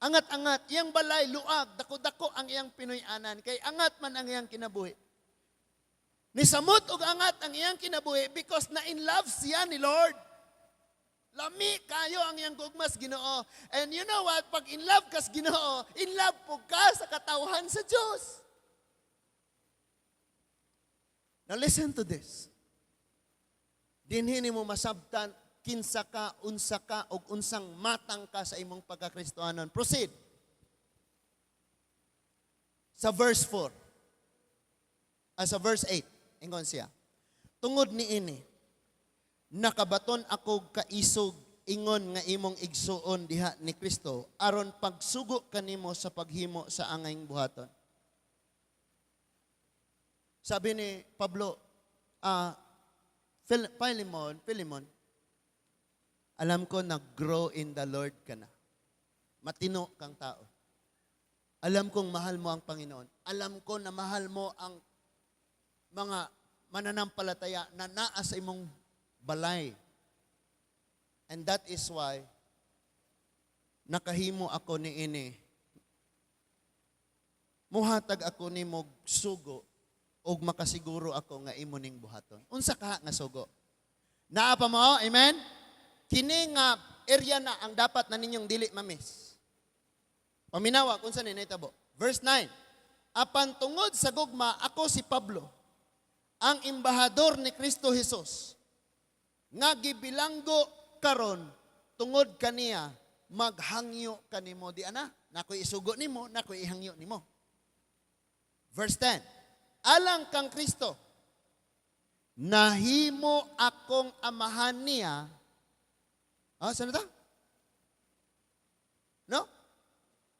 Angat-angat, iyang balay, luag, dako-dako ang iyang Pinoy-anan, kay angat man ang iyang kinabuhi. Nisamot og angat ang iyang kinabuhi because na in love siya ni Lord. Lami kayo ang iyang gugmas Ginoo. And you know what? Pag in love kas Ginoo, in love po ka sa katawhan sa Dios. Now listen to this. Dinhi mo masabtan kinsa ka, unsa ka, ug unsang matang ka sa imong pagkakristohanon. Proceed. Sa verse 4. Sa verse 8. Ingon siya, "Tungod ni ini, nakabaton ako kaisog ingon nga imong igsuon diha ni Kristo aron pagsugo kanimo sa paghimo sa angayng buhaton." Sabi ni Pablo, "Philemon, Philemon, alam ko nag-grow in the Lord ka na. Matino kang tao. Alam kong mahal mo ang Panginoon. Alam ko na mahal mo ang mga mananampalataya na naa sa imong balay. And that is why nakahimo ako ni ini. Muhatag ako nimo sugo ug makasiguro ako nga imo ning buhaton." Unsa ka nga sugo? Naa pa mo? Amen? Kini nga area na ang dapat na ninyong dili mamiss. Paminawa kung saan ni nahitabo. Verse 9. "Apan tungod sa gugma, ako si Pablo, ang embahador ni Kristo Jesus, nga gibilanggo karon tungod kaniya, maghangyo kanimo." Di ana, nakoy isugo nimo, nakoy ihangyo nimo. Verse 10. "Alang kang Kristo, nahimo akong amahan niya." Ah, saan na ta? No?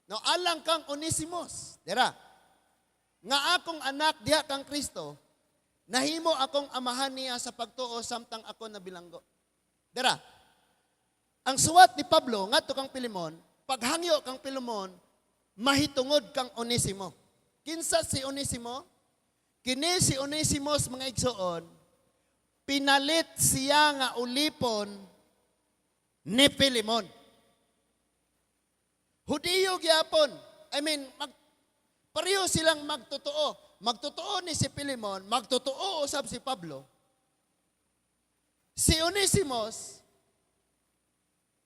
No, "alang kang Onisimos." Dira. "Nga akong anak diha kang Kristo, nahimo akong amahan niya sa pagtuo samtang ako nabilanggo." Dira. Ang suwat ni Pablo ngadto kang Pilimon, paghangyo kang Pilimon, mahitungod kang Onesimo. Kinsa si Onesimo? Kini si Onesimos, mga igsoon, pinalit siya nga ulipon ni Pilimon. Hudiyo gyapon. I mean, pareho silang magtotoo. Magtotoo ni si Pilimon, magtotoo usab si Pablo. Si Onesimos,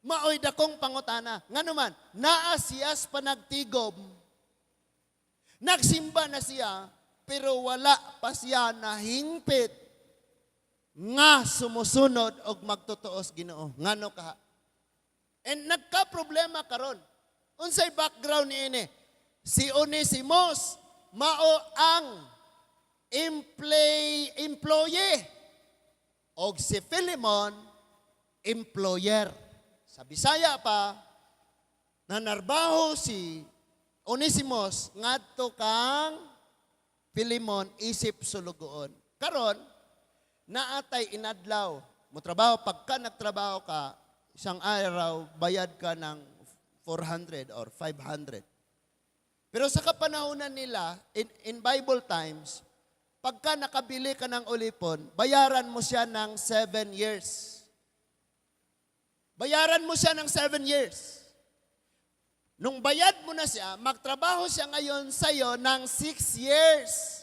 maoy dakong pangutana. Ngano man, naa siya sa panagtigom. Nagsimba na siya, pero wala pa siya nahingpit nga sumusunod og magtotoo sa Ginoo. Ngano ka? And nagka-problema karon. Unsay background niini? Si Onesimos mao ang employee og si Philemon employer. Sa Bisaya pa, nanarbaho si Onesimos ngadto kang Philemon isip sulugoon. Karon, naatay inadlaw. Mo trabaho, pagka nagtrabaho ka, isang araw, bayad ka ng 400 or 500. Pero sa kapanahonan nila, in Bible times, Pagka nakabili ka ng ulipon, bayaran mo siya ng 7 years. Bayaran mo siya ng 7 years. Nung bayad mo na siya, magtrabaho siya ngayon sa'yo ng 6 years.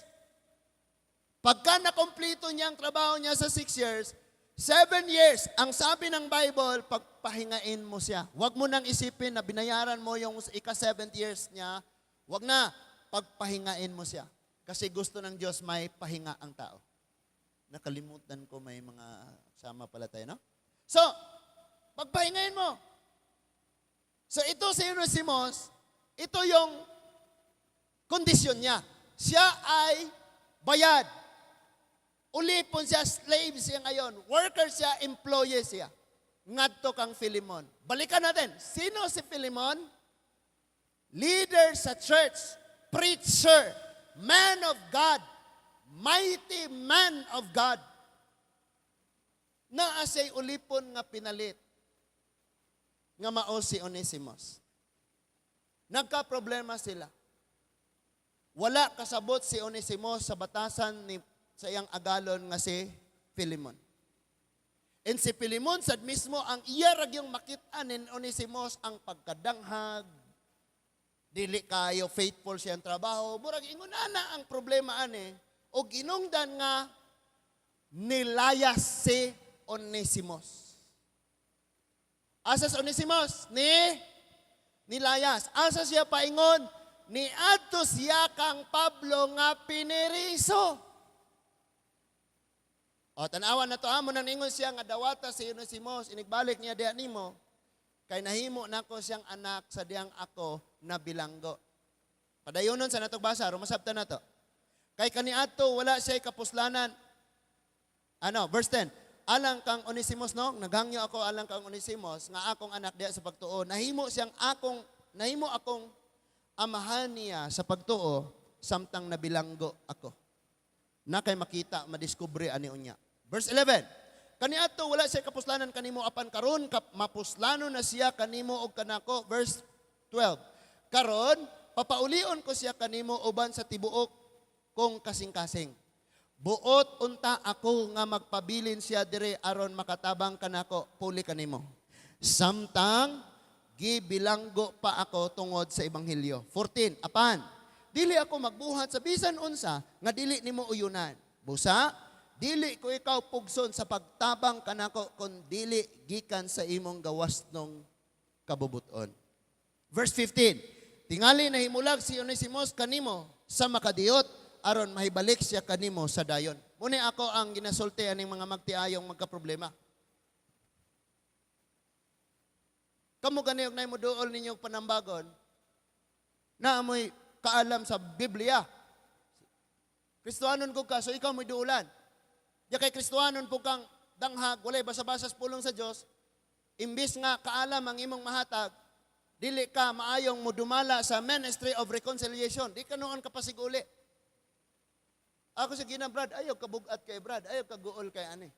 Pagka nakomplito niya ang trabaho niya sa 6 years, 7 years, ang sabi ng Bible, pagpahingain mo siya. Huwag mo nang isipin na binayaran mo yung ika-seventh years niya. Huwag na, pagpahingain mo siya. Kasi gusto ng Diyos may pahinga ang tao. Nakalimutan ko may mga sama pala tayo, no? So, pagpahingain mo. So ito si Onesimus, ito yung kondisyon niya. Siya ay bayad. Ulipon siya, slave siya ngayon. Worker siya, employee siya. Ngadto kang Philemon. Balikan natin. Sino si Philemon? Leader sa church, preacher, man of God, mighty man of God. Naa siya'y ulipon nga pinalit nga mao si Onesimus. Nagka-problema sila. Wala kasabot si Onesimus sa batasan ni sa iyang agalon nga si Philemon. And si Philemon sad mismo, ang iya ra gyung makit-an ni Onesimus ang pagkadanghag, dili kayo faithful siyang trabaho, murag ingon ana ang problema ani og ginungdan nga nilayas si Onesimus. Asa si Onesimus? Ni nilayas. Asa siya paingon? Niadto siya kang Pablo nga piniriso. O, tanawan na to, amo nang ingon siya nga dawata si Onesimus, inigbalik niya diha nimo, kay nahimo nako siyang anak sa diyang ako na bilanggo. Padayonon sa natong basa, rumasabta na to. Kay kaniadto wala siya kapuslanan. Ano, verse 10. Alang kang Onesimus, no, naghangyo ako alang kang Onesimus nga akong anak diha sa pagtuo. Nahimo akong amahan niya sa pagtuo samtang nabilanggo ako. Na kay makita, madiskubre ani unya. Verse 11. Kaniadto wala siya kapuslanan kanimo, apan karon kap mapuslano na siya kanimo og kanako. Verse 12. Karon papaulion ko siya kanimo uban sa tibuok kong kasing-kasing. Buot unta ako nga magpabilin siya dire aron makatabang kanako puli kanimo, samtang gibilanggo pa ako tungod sa ebanghelyo. 14. Apan dili ako magbuhat sa bisan unsa nga dili nimo uyunan. Busa dili ko ikaw pugson sa pagtabang kanako kon dili gikan sa imong gawasnong kabubuton. Verse 15. Tingali nahimulag si Onesimus kanimo sa makadiyot aron mahibalik siya kanimo sa dayon. Muni ako ang ginasulti aning mga magtiayong magkaproblema. Kamo gani og nay mo duol ninyong panambagon na amoy kaalam sa Biblia. Kristohanon ko ka, so ikaw mo'y duulan. Di kay Kristohanon po kang danghag, walay basa-basa sa pulong sa Dios, imbis nga kaalam ang imong mahatag, dili ka maayong modumala sa ministry of reconciliation. Di ka noon kapasiguli. Ako sa gina, Brad, ayaw kabugat kay Brad, ayaw kaguol kay ani.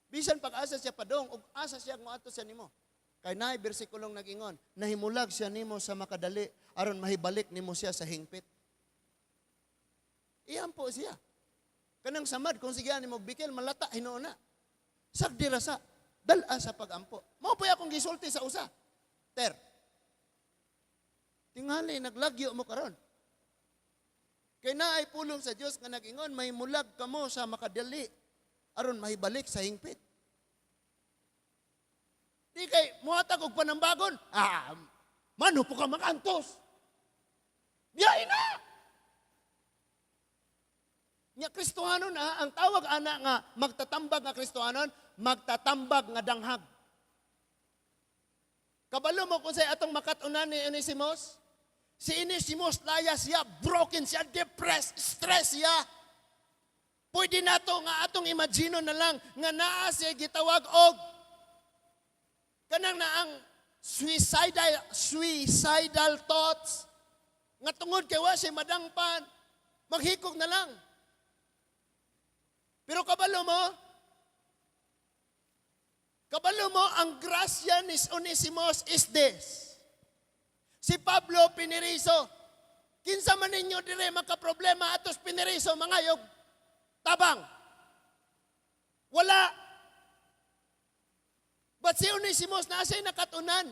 Bisan pag-asa siya padong, ug asa siya moadto siya nimo. Kay naay bersikulong nag-ingon, nahimulag siya nimo sa makadali aron mahibalik nimo siya sa hingpit. Iyan po siya. Kanang samad, kung sige nimo bikil, malata, hinuon na. Sagdi ra sa, dala sa pagampo. Mao pa akong gisulti sa usa. Ter. Tingali, naglagyo mo karon. Kay naay pulong sa Dios nga nag-ingon, may mulag kamo sa makadali aron mahibalik sa hingpit. Di kay muhatag og panambagon, ah, mano po ka makantos. Biyahe na! Nya Kristohanon na, ang tawag ana nga magtatambag nga Kristohanon, magtatambag nga danghag. Kabalo mo kung say atong makat-unan ni Onesimus? Si Onesimus, laya siya, broken siya, depressed, stress siya. Pwede nato nga atong imagine na lang nga naa siya gitawag og kanang naang suicidal thoughts nga tungod kay wa siya madangpan, maghikog na lang. Pero kabalo mo, ang grasya ni Onesimus is this. Si Pablo piniriso. Kinsa man ninyo dire makaproblema atos piniriso, mangayog. Tabang. Wala. But si Onesimus, naa siya'y nakatunan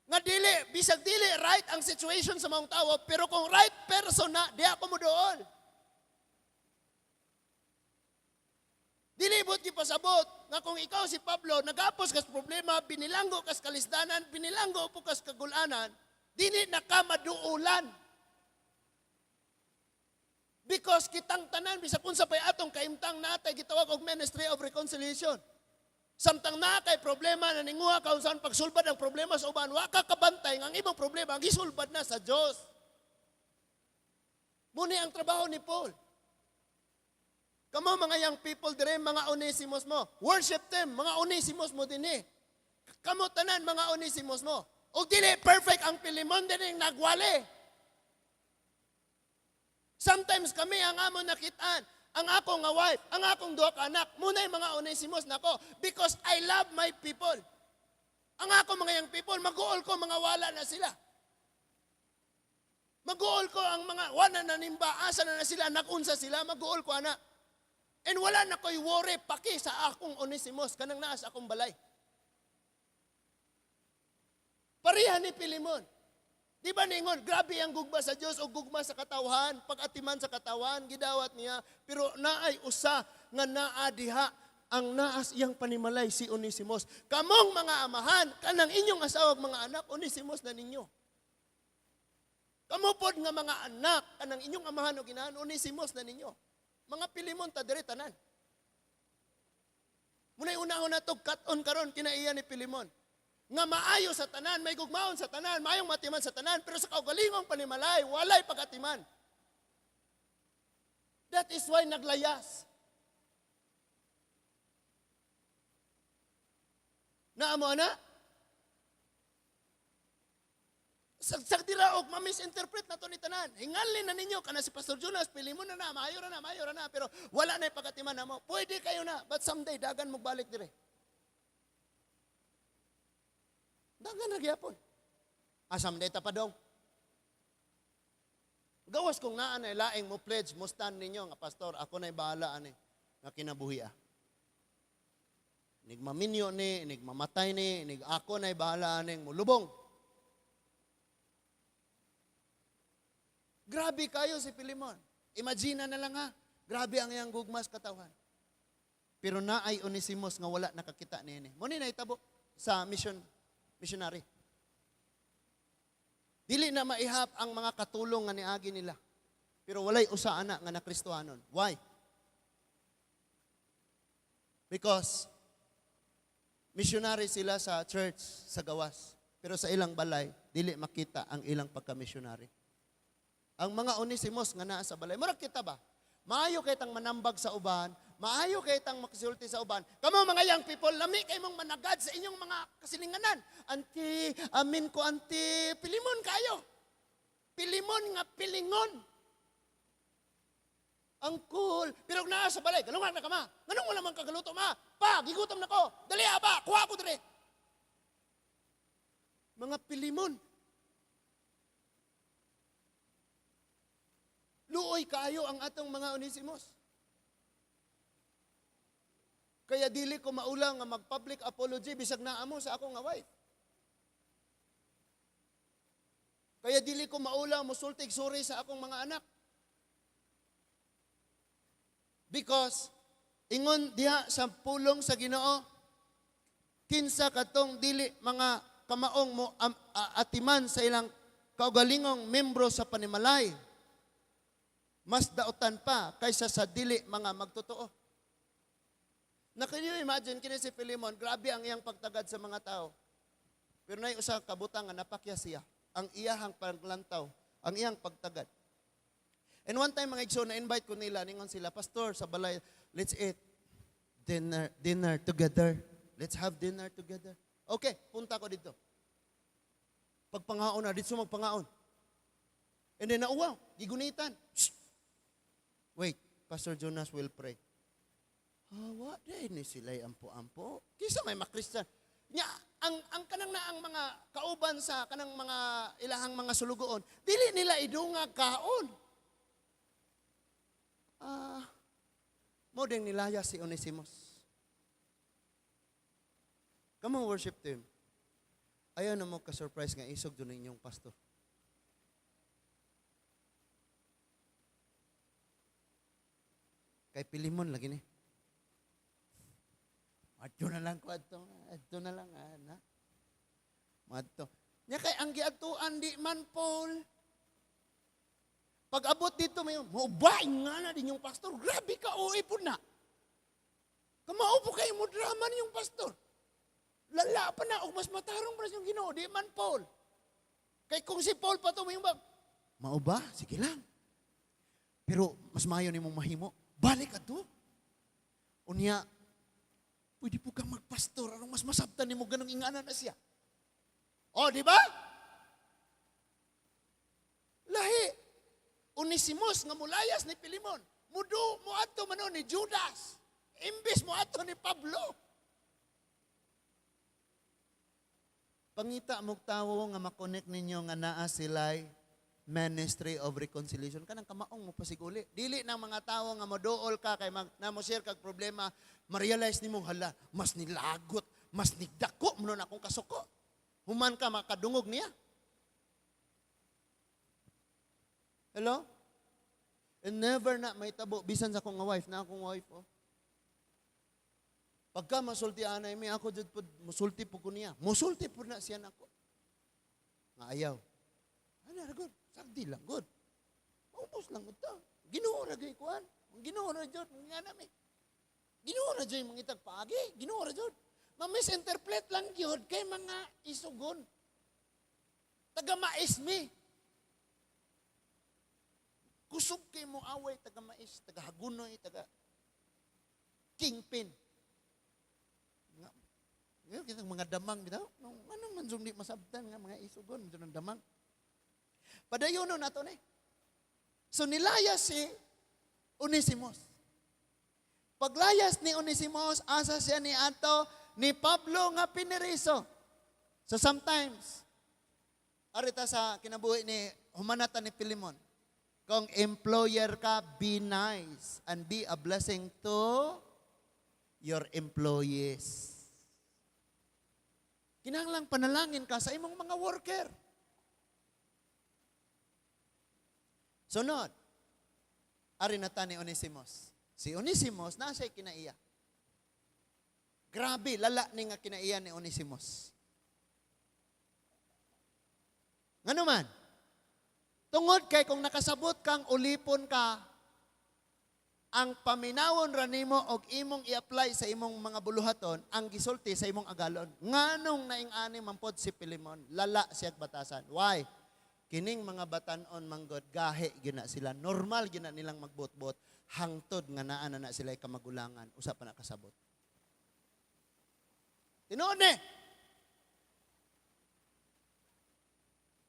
nga dili, bisag dili right ang situation sa mga tao, pero kung right person na, di ako moduol. Dili buot gipasabot nga kung ikaw si Pablo, nagapos kas problema, binilanggo kas kalisdanan, binilanggo po kas kagulanan, dili na ka maduulan. Because kitang tanan, bisag unsa pa'y atong kaimtang, natay gitawag og ministry of reconciliation. Samtang naa kay problema na ninguha ka unsaon pagsulbad ang problema sa uban, wa ka kabantay nga ang imong problema ang gisulbad na sa Dios. Muni ang trabaho ni Paul. Kamo mga young people dire, mga Onesimus mo. Worship them, mga Onesimus mo dinhi. Kamo tanan mga Onesimus mo. Og dili perfect ang Pilimon dinhi nagwali. Sometimes kami ang amon nakitaan, ang akong nga wife, ang akong duha ka anak, muna'y mga Onesimus nako because I love my people. Ang ako mga young people, mag-uol ko mga wala na sila. Mag-uol ko ang mga wala na nimba, asa na na sila, nagunsa sila, mag-uol ko ana. And wala na ko'y worry paki sa akong Onesimus, kanang naa sa akong balay. Pareha ni Pilimon. Di ba ningon, grabe ang gugma sa Dios o gugma sa katawhan, pag-atiman sa katawan, gidawat niya, pero naay usa nga naa diha ang naas iyang panimalay, si Onesimus. Kamong mga amahan, kanang inyong asawa ug mga anak, Onesimus na ninyo. Kamo pod nga mga anak, kanang inyong amahan o ginahan, Onesimus na ninyo. Mga Pilimon ta diri tanan. Muna'y unahon na to, cut-on karon kinaiya ni Pilimon. Nga maayo sa tanan, may gugmaon sa tanan, maayong matiman sa tanan, pero sa kaugalingong panimalay, walay pagatiman. That is why naglayas. Naamo ana? Sagsag dira og ma-misinterpret na to ni tanan. Hingalin na ninyo kana si Pastor Jonas, pili mo na na, maayo ra na, maayo ra na, pero wala na pagatiman namo. Pwede kayo na, but someday dagan mo balik dire. Dagan ra gyapon. Someday ta pa dong. Gawas kung naa na laing mo pledge, mo stand ninyo nga pastor, ako na'y bahala ani nga kinabuhi ah. Nigmaminyo ni, nigmamatay ni, nig ako na'y bahala aning mulubong. Grabe kayo si Pilimon. Imagine na lang ha. Grabe ang iyang gugmas katawhan. Pero naay Onesimus nga wala nakakita niini. Mo ni nahitabo sa missionary. Dili na maihap ang mga katulong nga niagi nila. Pero walay usa ana nga nakristohanon. Why? Because missionary sila sa church sa gawas. Pero sa ilang balay, dili makita ang ilang pagka-missionary. Ang mga Onesimus nga naa sa balay, murag kita ba? Maayo kay tang manambag sa uban, maayo kay tang makisulti sa uban. Kamo mga young people, lami kay mong managad sa inyong mga kasilinganan. Auntie, amin ko auntie, pilimon kayo. Pilimon nga pilingon. Ang cool. Pero naa sa balay, galungan na ka ma. Nganong wala man kagaluto ma? Pa, gigutom na ko. Dali aba, kuha ko dire. Mga pilimon. Luoy kayo ang atong mga Onesimus. Kaya dili ko maulang nga mag-public apology bisag naa mo sa akong nga wife. Kaya dili ko maulang musultig sorry sa akong mga anak. Because ingon diha sa pulong sa Ginoo, kinsa katong dili mga kamaong mo atiman sa ilang kaugalingong membro sa panimalay, mas dautan pa kaysa sa dili mga magtotoo. Na can you imagine, kini si Philemon, grabe ang iyang pagtagad sa mga tao. Pero nay usa ka butang nga napakya siya, ang iyahang paglantaw, ang iyang pagtagad. And one time mga igsoon, na-invite ko nila, ningon sila, Pastor, sa balay, let's eat dinner together. Let's have dinner together. Okay, punta ko dito. Pagpangaon na, dito magpangaon. And then nauwaw, gigunitan. Shh! Wait, Pastor Jonas will pray. Ah, wa day ni sila'y ampo-ampo. Kisa may makristiyan. Nya, ang kanang na ang mga kauban sa kanang mga ilahang mga sulugoon, dili nila idunga kaon. Mao ding nilaya si Onesimus. Come on, worship team. Ayaw na mo ka-surprise nga isog doon inyong pastor. Kay Pilimon lagi ni. Adto na lang ko adto, adto na lang ana. Madto. Nya kay ang giadtuan di man Paul. Pag abot dito may maubay nga na din yung pastor. Grabe ka OA po na. Kamao po kayo mo drama niyong pastor. Lala pa na og mas matarong pa yung Ginoo di man Paul. Kay kung si Paul pa to may bag, mao ba? Sige lang. Pero mas maayo nimong mahimo. Balik adto. Unya, pwede po kang magpastor. Anong mas masabtan nimo ganong ingana na siya? O, di ba? Lahi. Onesimus nga mulayas ni Pilimon. Mudu mo ato man ni Judas. Imbis mo ato ni Pablo. Pangita mog tawo nga makonek ninyo nga naa sila'y ministry of reconciliation. Kanang kamaong mo pasiguli. Dili ng mga tawo nga moduol ka kay mag, na mo share kag problema, ma-realize nimo hala, mas nilagot, mas nigdako mo nun akong kasuko. Human ka makadungog niya. Hello? And never na may tabo bisan sa akong wife na akong wife oh. Pagka masulti anay mi ako jud pud musulti pud ko niya. Musulti pud na siya nako. Nga ayaw. Ano ra good? Sagdi lang good. Maubos lang gud ta. Ginoo ra gyud kuan. Ginoo ra jud nga nami. Ginoo ra jud mangitag paagi. Ginoo ra jud. Ma-misinterpret lang gyud kay mga isugon. Taga mais mi. Kusog kay mo away taga mais, taga hagunoy, taga kingpin. Nga, ngayon kitang mga damang bitaw. No, ano man di masabtan nga mga isugon medyo ng damang. Padayon na nato ni. So nilayas si Onesimus. Paglayas ni Onesimus, asa siya ni ato ni Pablo nga piniriso. So sometimes, arita sa kinabuhi ni humanata ni Pilimon, kung employer ka, be nice and be a blessing to your employees. Kinahanglang panalangin ka sa imong mga worker. Sunod, ari na ta ni Onesimus. Si Onesimus, nasa kinaiya. Grabe, lala ni nga kinaiya ni Onesimus. Ngano man? Tungod kay kung nakasabot kang ulipon ka, ang paminawon ra nimo og imong i-apply sa imong mga buluhaton, ang gisulti sa imong agalon. Nganong naing-ani man pod si Pilimon, lala siyag batasan. Why? Kining mga batan-on manggod, gahi gina sila. Normal gina nilang magbot-bot, hangtod nga naa na na sila kamagulangan, usa pa na kasabot. Tinuod ni.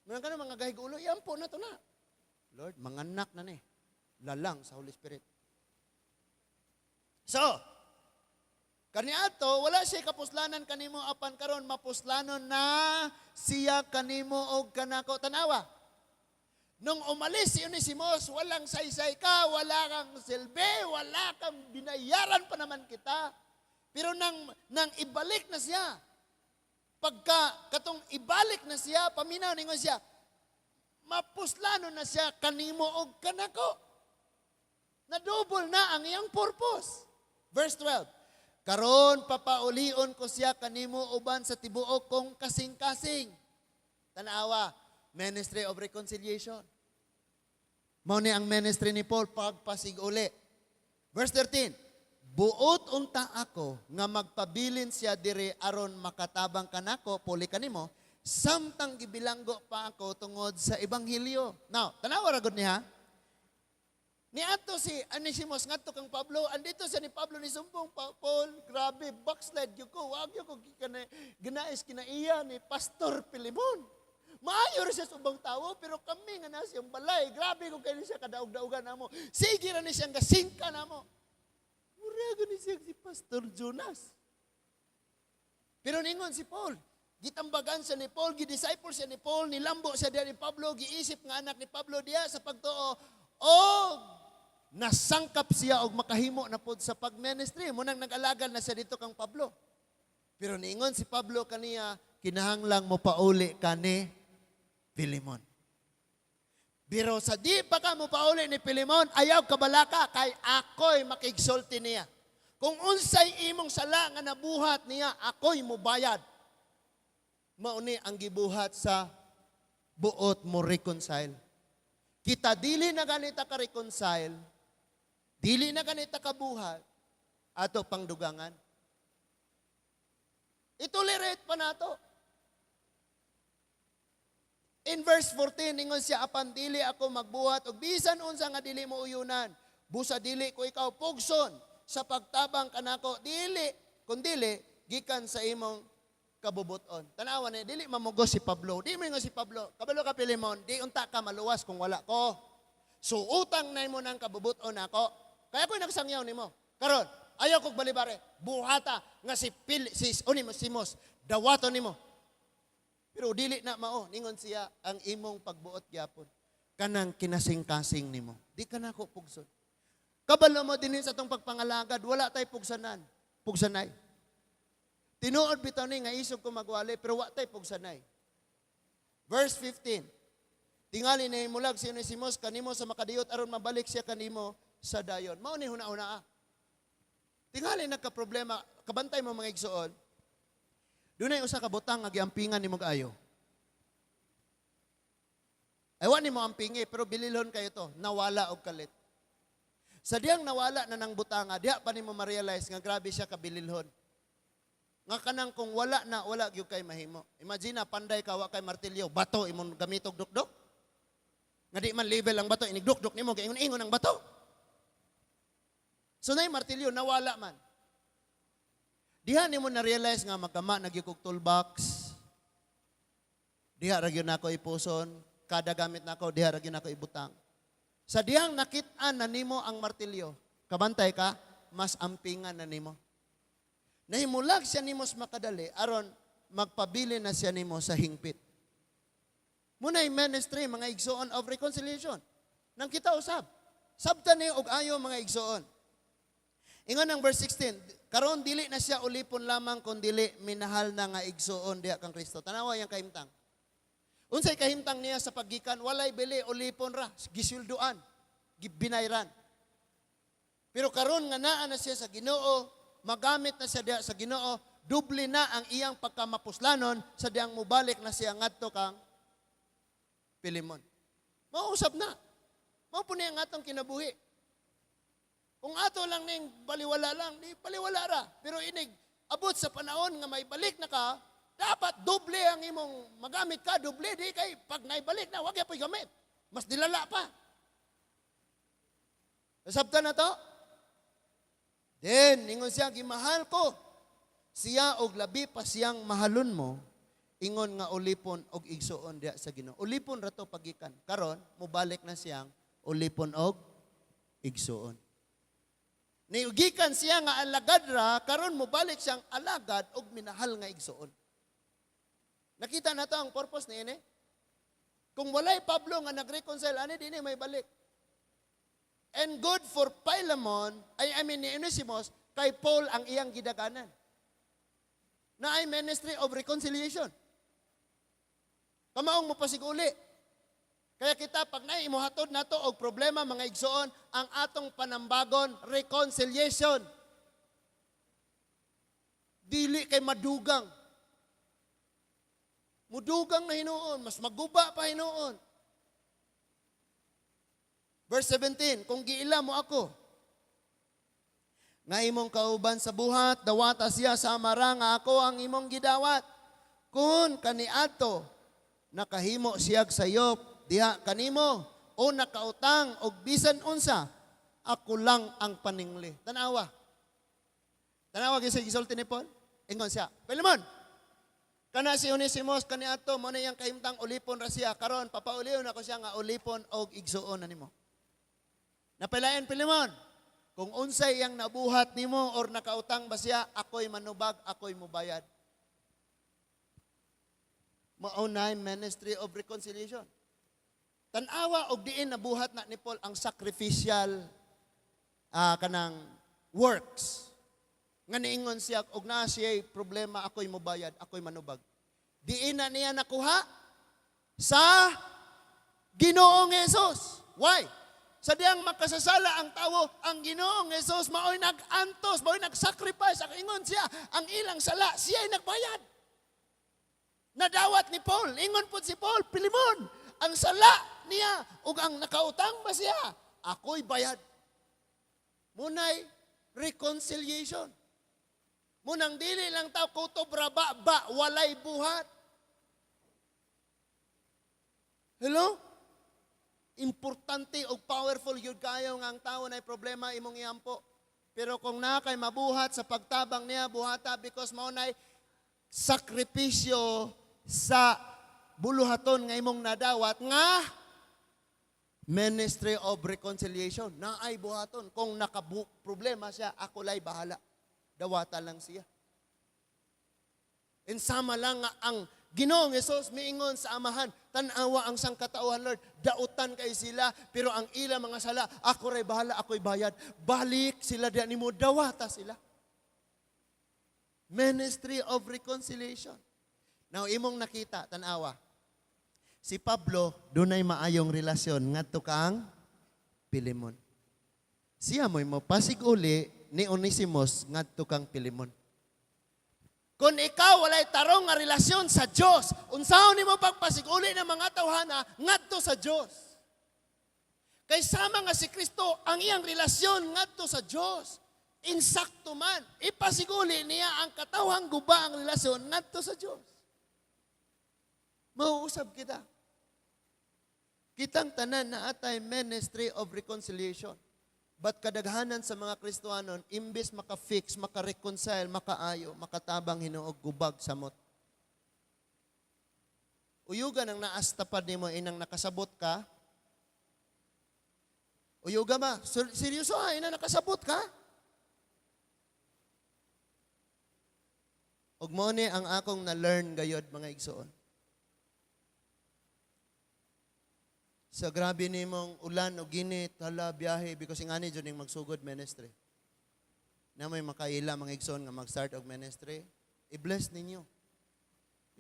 Mga ka mga gahig ulo, yan po na to na. Lord, manganak na ni. Lalang sa Holy Spirit. So, kaniadto wala siya kapuslanan kanimo apan karon mapuslanon na siya kanimo og kanako. Tanawa. Nung umalis si Onesimus, walang saysay ka, wala kang silbi, wala kang binayaran pa naman kita. Pero nang ibalik na siya, pagka katong ibalik na siya, paminaw ningon siya, mapuslano na siya kanimo og kanako. Nadouble na ang iyang purpose. Verse 12, karon papaulion ko siya kanimo uban sa tibuok kong kasing-kasing. Tanawa, ministry of reconciliation. Mao ni ang ministry ni Paul, pagpasiguli. Verse 13, buot unta ako nga magpabilin siya diri aron makatabang kanako puli kanimo samtang gibilanggo pa ako tungod sa ebanghelyo. Now, tanawa ra gud niya. Niadto si Onesimus ngadto kang Pablo, andito siya ni Pablo ni sumbong, Paul, grabe, backslide gyud ko, wag gyud ko ginais kinaiya ni Pastor Pilimon. Maayo ra siya sa ubang tawo, pero kami nga nasa iyang balay, grabe ko kayo siya kadaog-daogan namo. Sige ra ni siyang gasingka namo. Mura gani siya si Pastor Jonas. Pero ningon si Paul, gitambagan siya ni Paul, gidisciple siya ni Paul, nilambo siya diya ni Pablo, giisip nga anak ni Pablo diya sa pagtuo, og Nasangkap siya og makahimo na pod sa pag-ministry. Munang nag-alagad na siya dito kang Pablo. Pero niingon si Pablo kaniya, "Kinahanglang mo pauli ka ni Pilimon." Pero sa di pa ka mo pauli ni Pilimon, ayaw kabalaka kay ako'y makigsulti niya. Kung unsay imong sala nga nabuhat niya, ako'y mubayad. Mauni ang gibuhat sa buot mo reconcile. Kita dili na ganita ka reconcile, dili na ganita kabuhat, ato pang dugangan. I-tolerate pa nato. In verse 14, ingon siya, "Apan dili ako magbuhat og bisan unsa nga dili mo uyunan. Busa dili ko ikaw pugson sa pagtabang kanako, dili, kun dili gikan sa imong kabubuton." Tanawa ni, dili mamugos si Pablo. Di mo ingon si Pablo, "Kabalo ka, Pilimon, di unta ka maluwas kung wala ko. So utang na mo ng kabubuton nako. Kaya ako'y nagsangyaw nimo. Karon, ayaw kog balibare. Buhata nga si Pil, si Onesimus, dawaton nimo." Pero dili na mao, ningon siya, "Ang imong pagbuot gyapon kanang kinasing-kasing nimo. Di ka nako pugson." Kabalo mo dinhi sa atong pagpangalagad, wala tay pugsanan. Pugsanay. Tinuod bitaw ni nga isog ko magwali, pero wa tay pugsanay. Verse 15. "Tingali na mulag si Onesimus kanimo sa makadiyot aron mabalik siya kanimo sa dayon." Mao ni huna-huna ah. Tingali nagka-problema, kabantay mo, mga igsuon. Dunay usa ka butang nga giampingan nimo kaayo. Ay wa nimo ampingi, pero bililhon kayo to, nawala og kalit. Sa diyang nawala na ng butanga, diha pa nimo ma-realize nga grabe siya kabililhon. Nga kanang kung wala na, wala gyud kay mahimo. Imagine na panday ka, wa kay martilyo, bato imong gamitog dukdok. Nga di man level ang bato, inigdukdok nimo kay ingon-ingon ang bato. So nay martilyo, nawala man. Diha nimo na-realize nga magkama na gyud kog toolbox. Diha ra gyud nako ipuson, kada gamit nako diha ra gyud nako ibutang. Sa dihang nakit-an na nimo ang martilyo, kabantay ka, mas ampingan na nimo. Nahimulag siya nimo sa makadali aron magpabili na siya nimo sa hingpit. Muna'y ministry, mga igsoon, of reconciliation. Nang kita usab. Sabta ni og ayo, mga igsoon. Ingon ang verse 16, "Karon dili na siya ulipon lamang kun dili minahal na nga igsoon diha kang Kristo." Tanawa yang kahimtang. Unsay kahimtang niya sa paggikan, walay bili, ulipon ra, gisulduan, gibinayran. Pero karon nga naa na siya sa Ginoo, magamit na siya diha sa Ginoo, doble na ang iyang pagkamapuslanon sa diyang mubalik na siya ngadto kang Pilimon. Mausap na. Mao po niya ang atong kinabuhi. Kung ato lang ning baliwala lang, di baliwala ra. Pero inig abot sa panahon nga may balik na ka, dapat doble ang imong magamit ka, doble di kay pag naibalik na, wag po'y gamit. Mas dilala pa. Nasabtan na to? Then, ingon siya, "Gimahal ko siya og labi pa siyang mahalon mo, ingon nga ulipon og igsuon diha sa Ginoo." Ulipon ra to pagikan. Karon, mubalik na siyang ulipon og igsuon. Niugikan siya nga alagad ra, karon mobalik siyang alagad og minahal nga igsuon. Nakita na to ang purpose ni ini. Kung walay Pablo nga nag-reconcile ani, dini may balik. And good for Philemon, ay I mean ni Onesimus, kay Paul ang iyang gidaganan. Na ay ministry of reconciliation. Kamaong mo pasiguli. Kaya kita, pag naimuhatod nato og problema, mga igsoon, ang atong panambagon, reconciliation. Dili kay madugang. Mudugang na hinuon, mas maguba pa hinuon. Verse 17, "Kung giila mo ako, nga imong kauban sa buhat, dawata siya sa amara nga ako ang imong gidawat. Kung kaniadto, nakahimo siyag sayop, diha kanimo, o nakautang og bisan unsa, ako lang ang paningli." Tanawa. Tanawa gyud sa gisulti ni Paul. Ingon siya, "Pilimon, kana si Onesimus kaniadto mo na iyang kahimtang ulipon ra siya, karon papaulion ako siya nga ulipon og igsuon na nimo. Napailain, Pilimon, kung unsay iyang nabuhat nimo or nakautang ba siya, ako'y manubag, ako'y mubayad." Mao na ministry of reconciliation. Tanawa og diin nabuhat na ni Paul ang sacrificial kanang works. Nga niingon siya, og naa siya problema, ako'y mobayad, ako'y manubag. Diin na niya nakuha? Sa Ginoong Hesus. Why? Sa diyang makasasala ang tawo, ang Ginoong Hesus mao'y nag-antos, mao'y nag-sacrifice. Ang ingon siya, ang ilang sala, siya ay nagbayad. Nadawat ni Paul, ingon po si Paul, Pilimon, ang sala niya ug ang nakautang ba siya, ako'y bayad. Munay reconciliation. Munang dili lang tao kutob ra ba, ba walay buhat. Hello? Importante og powerful yun kayo nga ang tao na problema imong iampo. Pero kung na kay mabuhat sa pagtabang niya, buhata because mao nay sakripisyo sa buluhaton nga imong nadawat nga ministry of reconciliation. Naay buhaton. Kung nakabu problema siya, ako lay bahala. Dawata lang siya. Insama lang nga ang Ginoong Hesus miingon sa Amahan, tan-awa ang sangkatauhan, Lord, dautan kay sila, pero ang ila mga sala, ako ray bahala, ako'y bayad. Balik sila diyan nimo, dawata sila. Ministry of reconciliation. Now, imong nakita, tan-awa. Si Pablo, dunay maayong relasyon ngadto kang Pilimon. Siya mo'y mopasig-uli ni Onesimus ngadto kang Pilimon. Kung ikaw walay tarong nga relasyon sa Dios, unsaon nimo pagpasiguli ng mga tawhana ngadto sa Dios? Kay sama nga si Kristo ang iyang relasyon ngadto sa Dios. Insakto man, ipasiguli niya ang katawhang guba ang relasyon ngadto sa Dios. Mauusab kita. Kitang tanan na atay ministry of reconciliation. But kadaghanan sa mga Kristohanon, imbes maka-fix, maka-reconcile, makaayo, makatabang hinuog gubag samot. Uyuga nang naastapad nimo inang nakasabot ka. Uyuga ba? Seryoso ha, inang nakasabot ka? Ug mo ni ang akong na-learn gayod mga igsoon. Sa grabe nimong ulan o ginit, hala, biyahe, because ingani dyan yung magsugod ministry. Na may makaila mga igsoon nga mag-start og ministry, i-bless ninyo.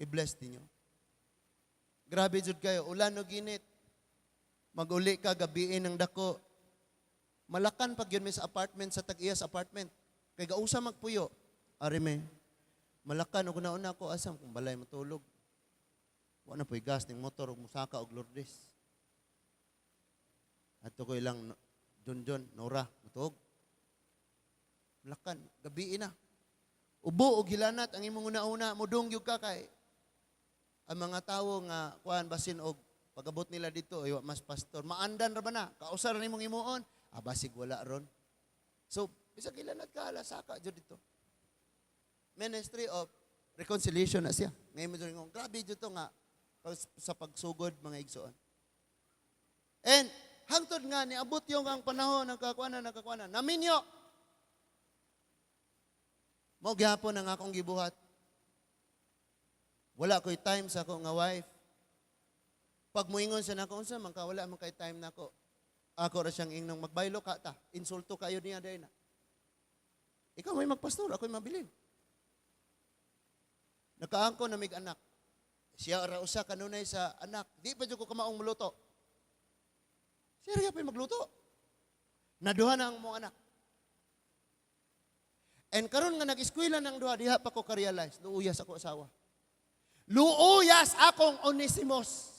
I-bless ninyo. Grabe jud kayo, ulan o ginit. Mag-uli ka, gabiin ang dako. Malakan pag yun may sa apartment, sa tag-iyas apartment. Kay gausa magpuyo. Ari me, malakan og una-una ko, asam kung balay matulog. Wa na po'y gas ning motor og musaka og Lourdes. Adto ko ilang dun-dun, Nora, matuog. Malakan, gabi na. Ubo og hilanat ang imong una-una, mudong gyud ka kay ang mga tawo nga kuan basin og pagabot nila dito ay wa mas pastor. Maandan ra ba na? Kausa ra nimong imuon? Ah, basig wala ron. So, bisag hilanat ka, ala saka jud dito. Ministry of reconciliation na siya. Ngayon mo jud ngong grabe jud to nga sa pagsugod mga igsoon. And hangtod nga niabot yung ang panahon nagkakuana nagkakuana naminyo. Mao gihapon ang akong gibuhat. Wala ko'y time sa ako nga wife. Pag muingon siya nako, unsa man ka, wala man kay time nako. Ako ra siyang ingnong magbaylo ka ta. Insulto kayo niya dahil na. Ikaw may magpastor, ako'y mabilin. Nakaangko na mig anak. Siya ra usa kanunay sa anak. Di pa jud ko kamaong muluto. Siya ra gyud magluto. Naduha na ang mong anak. And karon nga nag-eskwela ng duha, diha pa ko ka-realize, luuyas ako asawa. Luuyas akong Onesimus.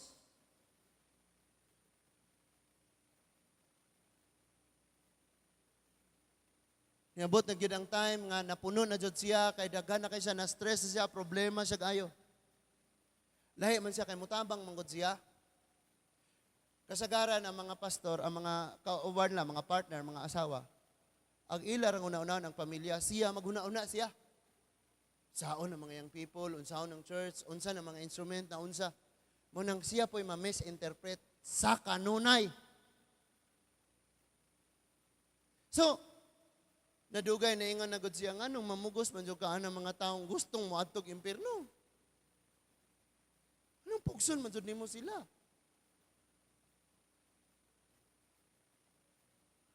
Niabot na gyud ang time nga napuno na jud siya kay daghan na kay siya, na-stress na siya, problema siya kaayo. Lahi man siya kay mutabang manggod siya. Kasagaran ang mga pastor, ang mga kauban lang, mga partner, mga asawa, ang ila rang una-una ng pamilya, siya maghuna-una siya. Saon ang mga young people, unsaon ang church, unsa ang mga instrument na unsa. Munang siya po'y ma-misinterpret sa kanunay. So, nadugay na ingon na gud siya nga nung mamugos man jud ka ang mga taong gustong moadtog impierno. Anong pugson man jud nimo sila?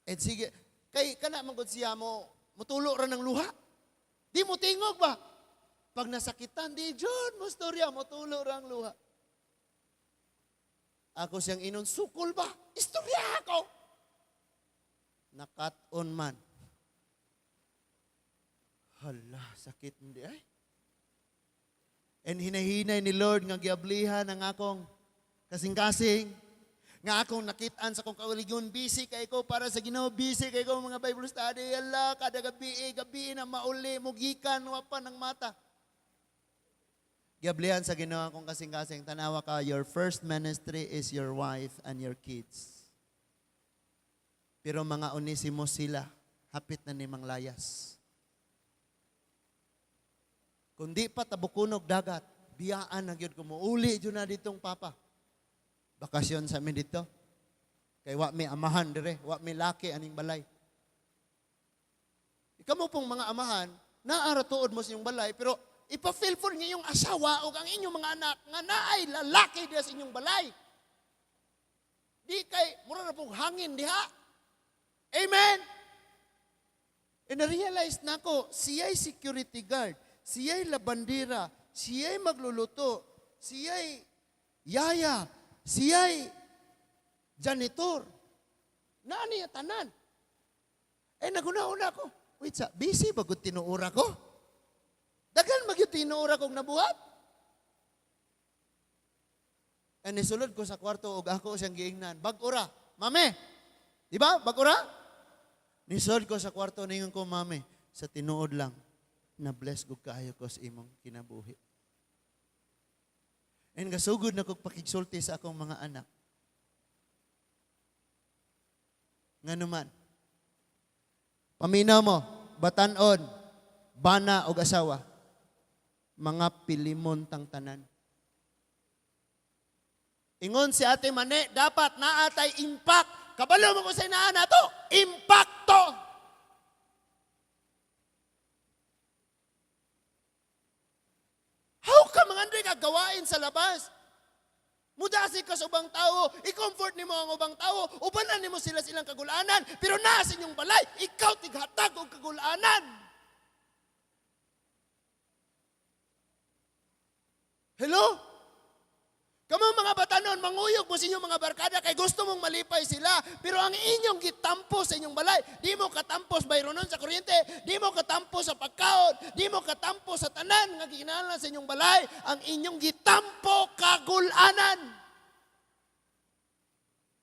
Et sige, Kay kana man gud siya mo mutulo ra ng luha. Di mo tingog ba? Pag nasakitan, di jud mo storya, mutulo ra ang luha. Ako siyang inon, "Sukol ba? Istorya ako." Nakat-on man. Hala, sakit hindi ay. And hinahinay ni Lord nga giablihan ang akong kasing-kasing, nga akong nakitaan sa akong kauligon, busy kay ko para sa Ginoo, busy kay ko mga Bible study, ala, kada gabi, eh, gabi na mauli, mugikan, wa pa ng mata. Giablihan sa Ginoo akong kasing-kasing, tanawa ka, your first ministry is your wife and your kids. Pero mga Onesimo sila, hapit na ni manglayas. Kung di pa tabukunog dagat, biyaan na gyud ko mo. Uli jud na ditong papa. Bakasyon sa amin dito. Kay wa mi amahan dire, wa mi laki aning balay. Ikaw mo pong mga amahan, naara tuod mo sa inyong balay, pero ipa-feel for niyo yung asawa o ang inyong mga anak nga naay lalaki diha sa inyong balay. Di kay, mura na pong hangin diha. Amen? And na-realize na ako, siya'y security guard, siya'y labandira, siya'y magluluto, siya'y yaya, siya'y janitor. Naani tanan. Eh, naguna-una ko. Wait sa, busy ba gud tinuura ko? Daghan magyud tinuura kong nabuhat. Eh, nisulod ko sa kwarto og ako siyang giingnan. Bag-o ra. Mame! Di ba? Bag-o ra? Nisulod ko sa kwarto, ningon ko, "Mame, sa tinuod lang, na-bless gud kaayo ko sa imong kinabuhi." And gasugod na kog pakigsulti sa akong mga anak. Nga naman, paminaw mo, batanon, bana og asawa, mga pilimon tang tanan. Ingon si Ate Mane, dapat naatay impact. Kabalo mo kung sa inaan nato, impacto. How ka mga andre gawain sa labas? Mudasi ka sa ubang tao, i-comfort nimo ang ubang tao, ubanan nimo sila silang kagulanan, pero naa sa inyong balay, ikaw tighatag og kagulanan. Hello? Kamo mga batanon, manguyog mo sa inyong mga barkada kay gusto mong malipay sila, pero ang inyong gitampo sa inyong balay, di mo katampos bayronon sa kuryente, di mo katampo sa pagkaon, di mo katampo sa tanan nga gikinahanglan sa inyong balay, ang inyong gitampo kagulanan.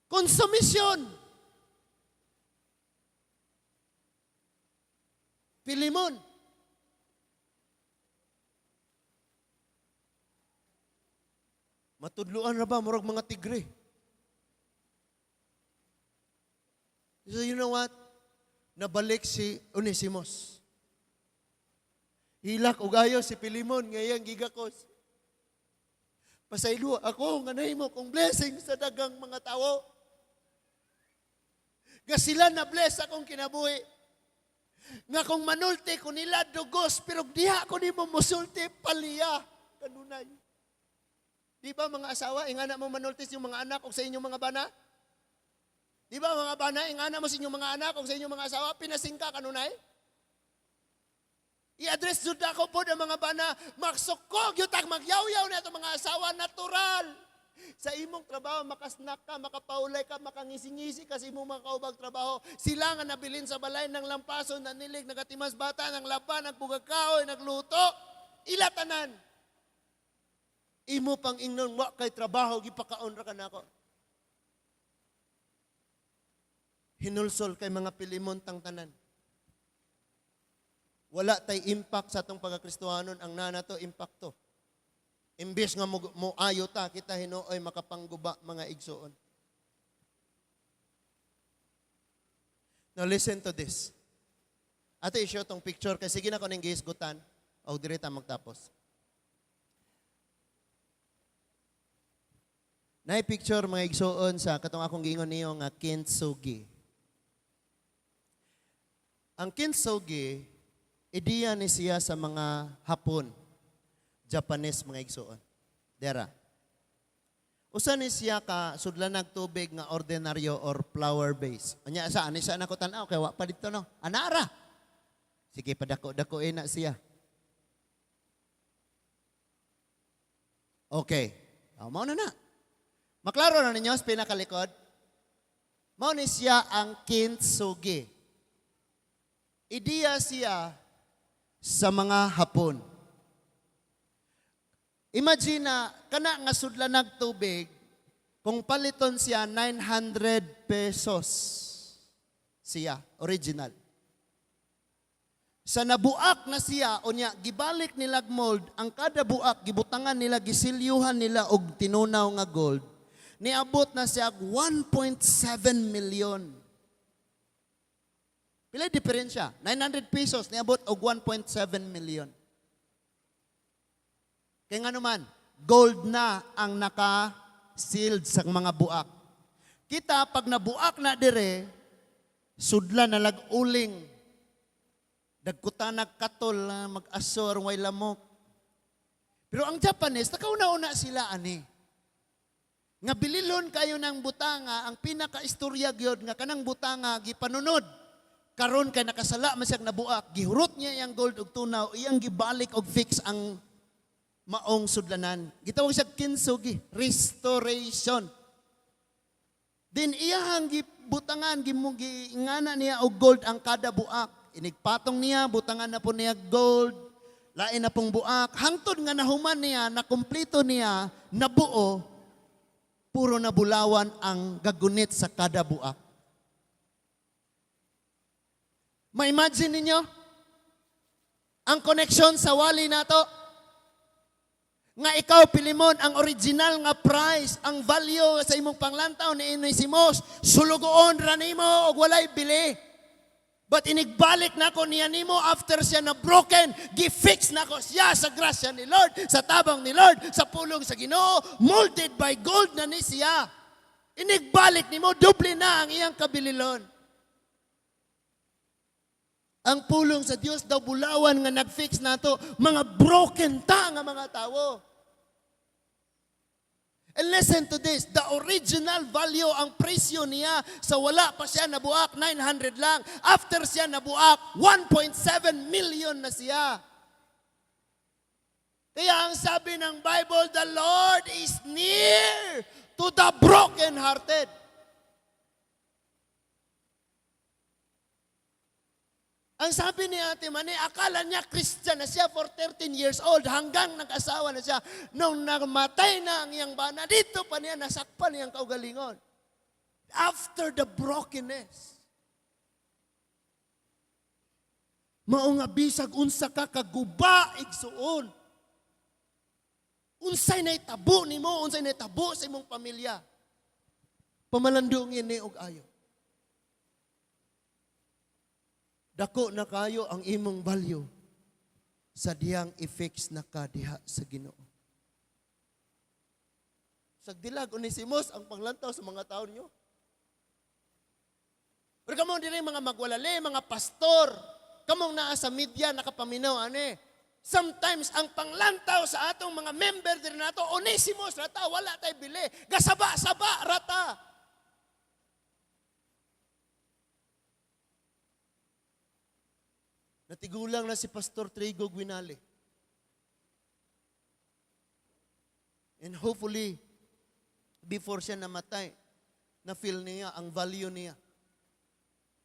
Konsumisyon. Pilimon. Matudluan ra ba murag mga tigre? So you know what? Nabalik si Onesimus. Hilak og ayo si Pilimon ngayang gigakos. Pasaylo ako nga nahimo kong blessing sa dagang mga tawo. Nga sila na bless akong kinabuhi. Nga kung manulti ko nila dugos, pero diha ko nimo musulti paliya kanunay. Di ba mga asawa, ingana mo manulti sa inyong mga anak o sa inyong mga bana? Di ba mga bana, ingana mo sa inyong mga anak o sa inyong mga asawa, pinasingka kanunay? I-address jud ako po ng mga bana, magsukog, yutag magyawyaw na itong mga asawa, natural. Sa imong trabaho, makasnak ka, makapaulay ka, makangisi-ngisi ka sa imong mga kaubag trabaho. Sila nga nabilin sa balay ng lampaso, nanilig, nagatimas bata, ng laba, nagbugag kahoy, nagluto. Ila tanan. Imo pang ingnon, wa kay trabaho, gipakaon ra ka nako. Hinulsol kay mga pilimon tang tanan. Wala tay impact sa atong pagkakristohanon, ang nana to impacto. Imbes nga mo ayo ta, kita hinuoy makapangguba mga igsuon. Now listen to this. Ato i-show tong picture kay sige na ko ning gihisgutan og diri ta magtapos. Naay picture mga igsuon sa katong akong giingon niyo nga kintsugi. Ang kintsugi, ideya ni siya sa mga Hapon, Japanese mga igsuon. Dera. Usa ni siya ka sudlanag tubig nga ordinaryo or flower base. Anya sa ani sa nako tan-aw kay wa pa dito, no. Anara. Sige, padako-dako na siya. Okay. Oh, mao na na. Maklaro na ninyo sa pinakalikod. Mao ni siya ang kintsugi. Ideya siya sa mga Hapon. Imagine na kana nga sudlanag tubig, kung paliton siya, 900 pesos siya, original. Sa nabuak na siya, unya gibalik nila mold, ang kada buak gibutangan nila, gisilyuhan nila og tinunaw nga gold. Niabot na siya 1.7 million. Pila diferensya? 900 pesos niabot og 1.7 million. Kaya nga naman, gold na ang naka-sealed sa mga buak. Kita, pag nabuak na dire, sudla na lag uling. Dagkutan katol na mag-aso aron way lamok. Pero ang Japanese, nakauna-una sila ani. Nga bililon kayo ng butanga, ang pinaka-istorya gyud nga kanang butanga gipanunod. Karon kay nakasala man siyang nabuak, gihurot niya iyang gold og tunaw, iyang gibalik og fix ang maong sudlanan. Gitawag siya kintsugi, restoration. Din iyahang gibutangan, giingana niya og gold ang kada buak. Inigpatong niya, butangan na po niya gold, lain na pong buak. Hangtod nga nahuman niya, nakumplito niya, nabuo, puro na bulawan ang gagunit sa kada buak. Ma-imagine ninyo ang connection sa wali nato. Nga ikaw, Pilimon, ang original nga price, ang value sa imong panglantaw ni Onesimus, sulugoon ra nimo og walay bili. But inigbalik nako niya nimo after siya na broken, gi-fix nako siya sa grasya ni Lord, sa tabang ni Lord, sa pulong sa Ginoo, molded by gold na ni siya. Inigbalik nimo, doble na ang iyang kabililon. Ang pulong sa Dios daw bulawan nga nag-fix nato mga broken ta nga mga tawo. And listen to this, the original value, ang presyo niya sa wala pa siya nabuak, 900 lang. After siya nabuak, 1.7 million na siya. Kaya ang sabi ng Bible, "The Lord is near to the broken-hearted." Ang sabi ni Ate Mani, akala niya Christian na siya for 13 years old hanggang nag-asawa na siya. Nung namatay na ang iyang bana, dito pa niya nasakpan niyang kaugalingon. After the brokenness. Mao nga bisag unsa ka kaguba, igsuon. Unsay naitabo nimo, unsay naitabo sa imong pamilya. Pamalandungin ni og ayo. Dako na kayo ang imong value sa diyang i-fix na ka diha sa Ginoo. Sagdilag Onesimus ang panglantaw sa mga tao niyo. Pero kamong diri mga magwalali, mga pastor, kamong naa sa media nakapaminaw ane. Sometimes ang panglantaw sa atong mga member diri nato, Onesimus rata, wala tay bili, gasaba-saba rata. Natigulang na si Pastor Trigo Guinale. And hopefully, before siya namatay, na-feel niya ang value niya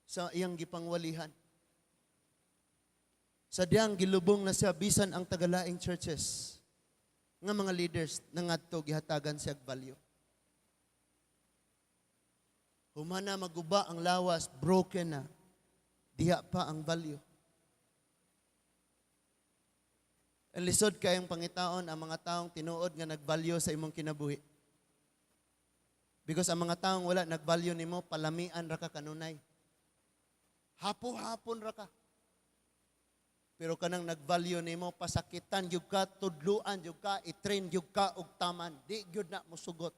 sa iyang gipangwalihan. Sa diyang gilubong na siya, bisan ang tagalaing churches, nga mga leaders na ngadto gihatagan siya value. Humana maguba ang lawas, broken na, diha pa ang value. Ang lisod kayong pangitaon ang mga taong tinuod nga nag-value sa imong kinabuhi. Because ang mga taong wala nag-value nimo, palamian ra ka kanunay. Hapo-hapon ra ka. Pero kanang nag-value nimo, pasakitan gyud ka, tudluan gyud ka, i-train gyud ka og taman. Di gyud na mosugot.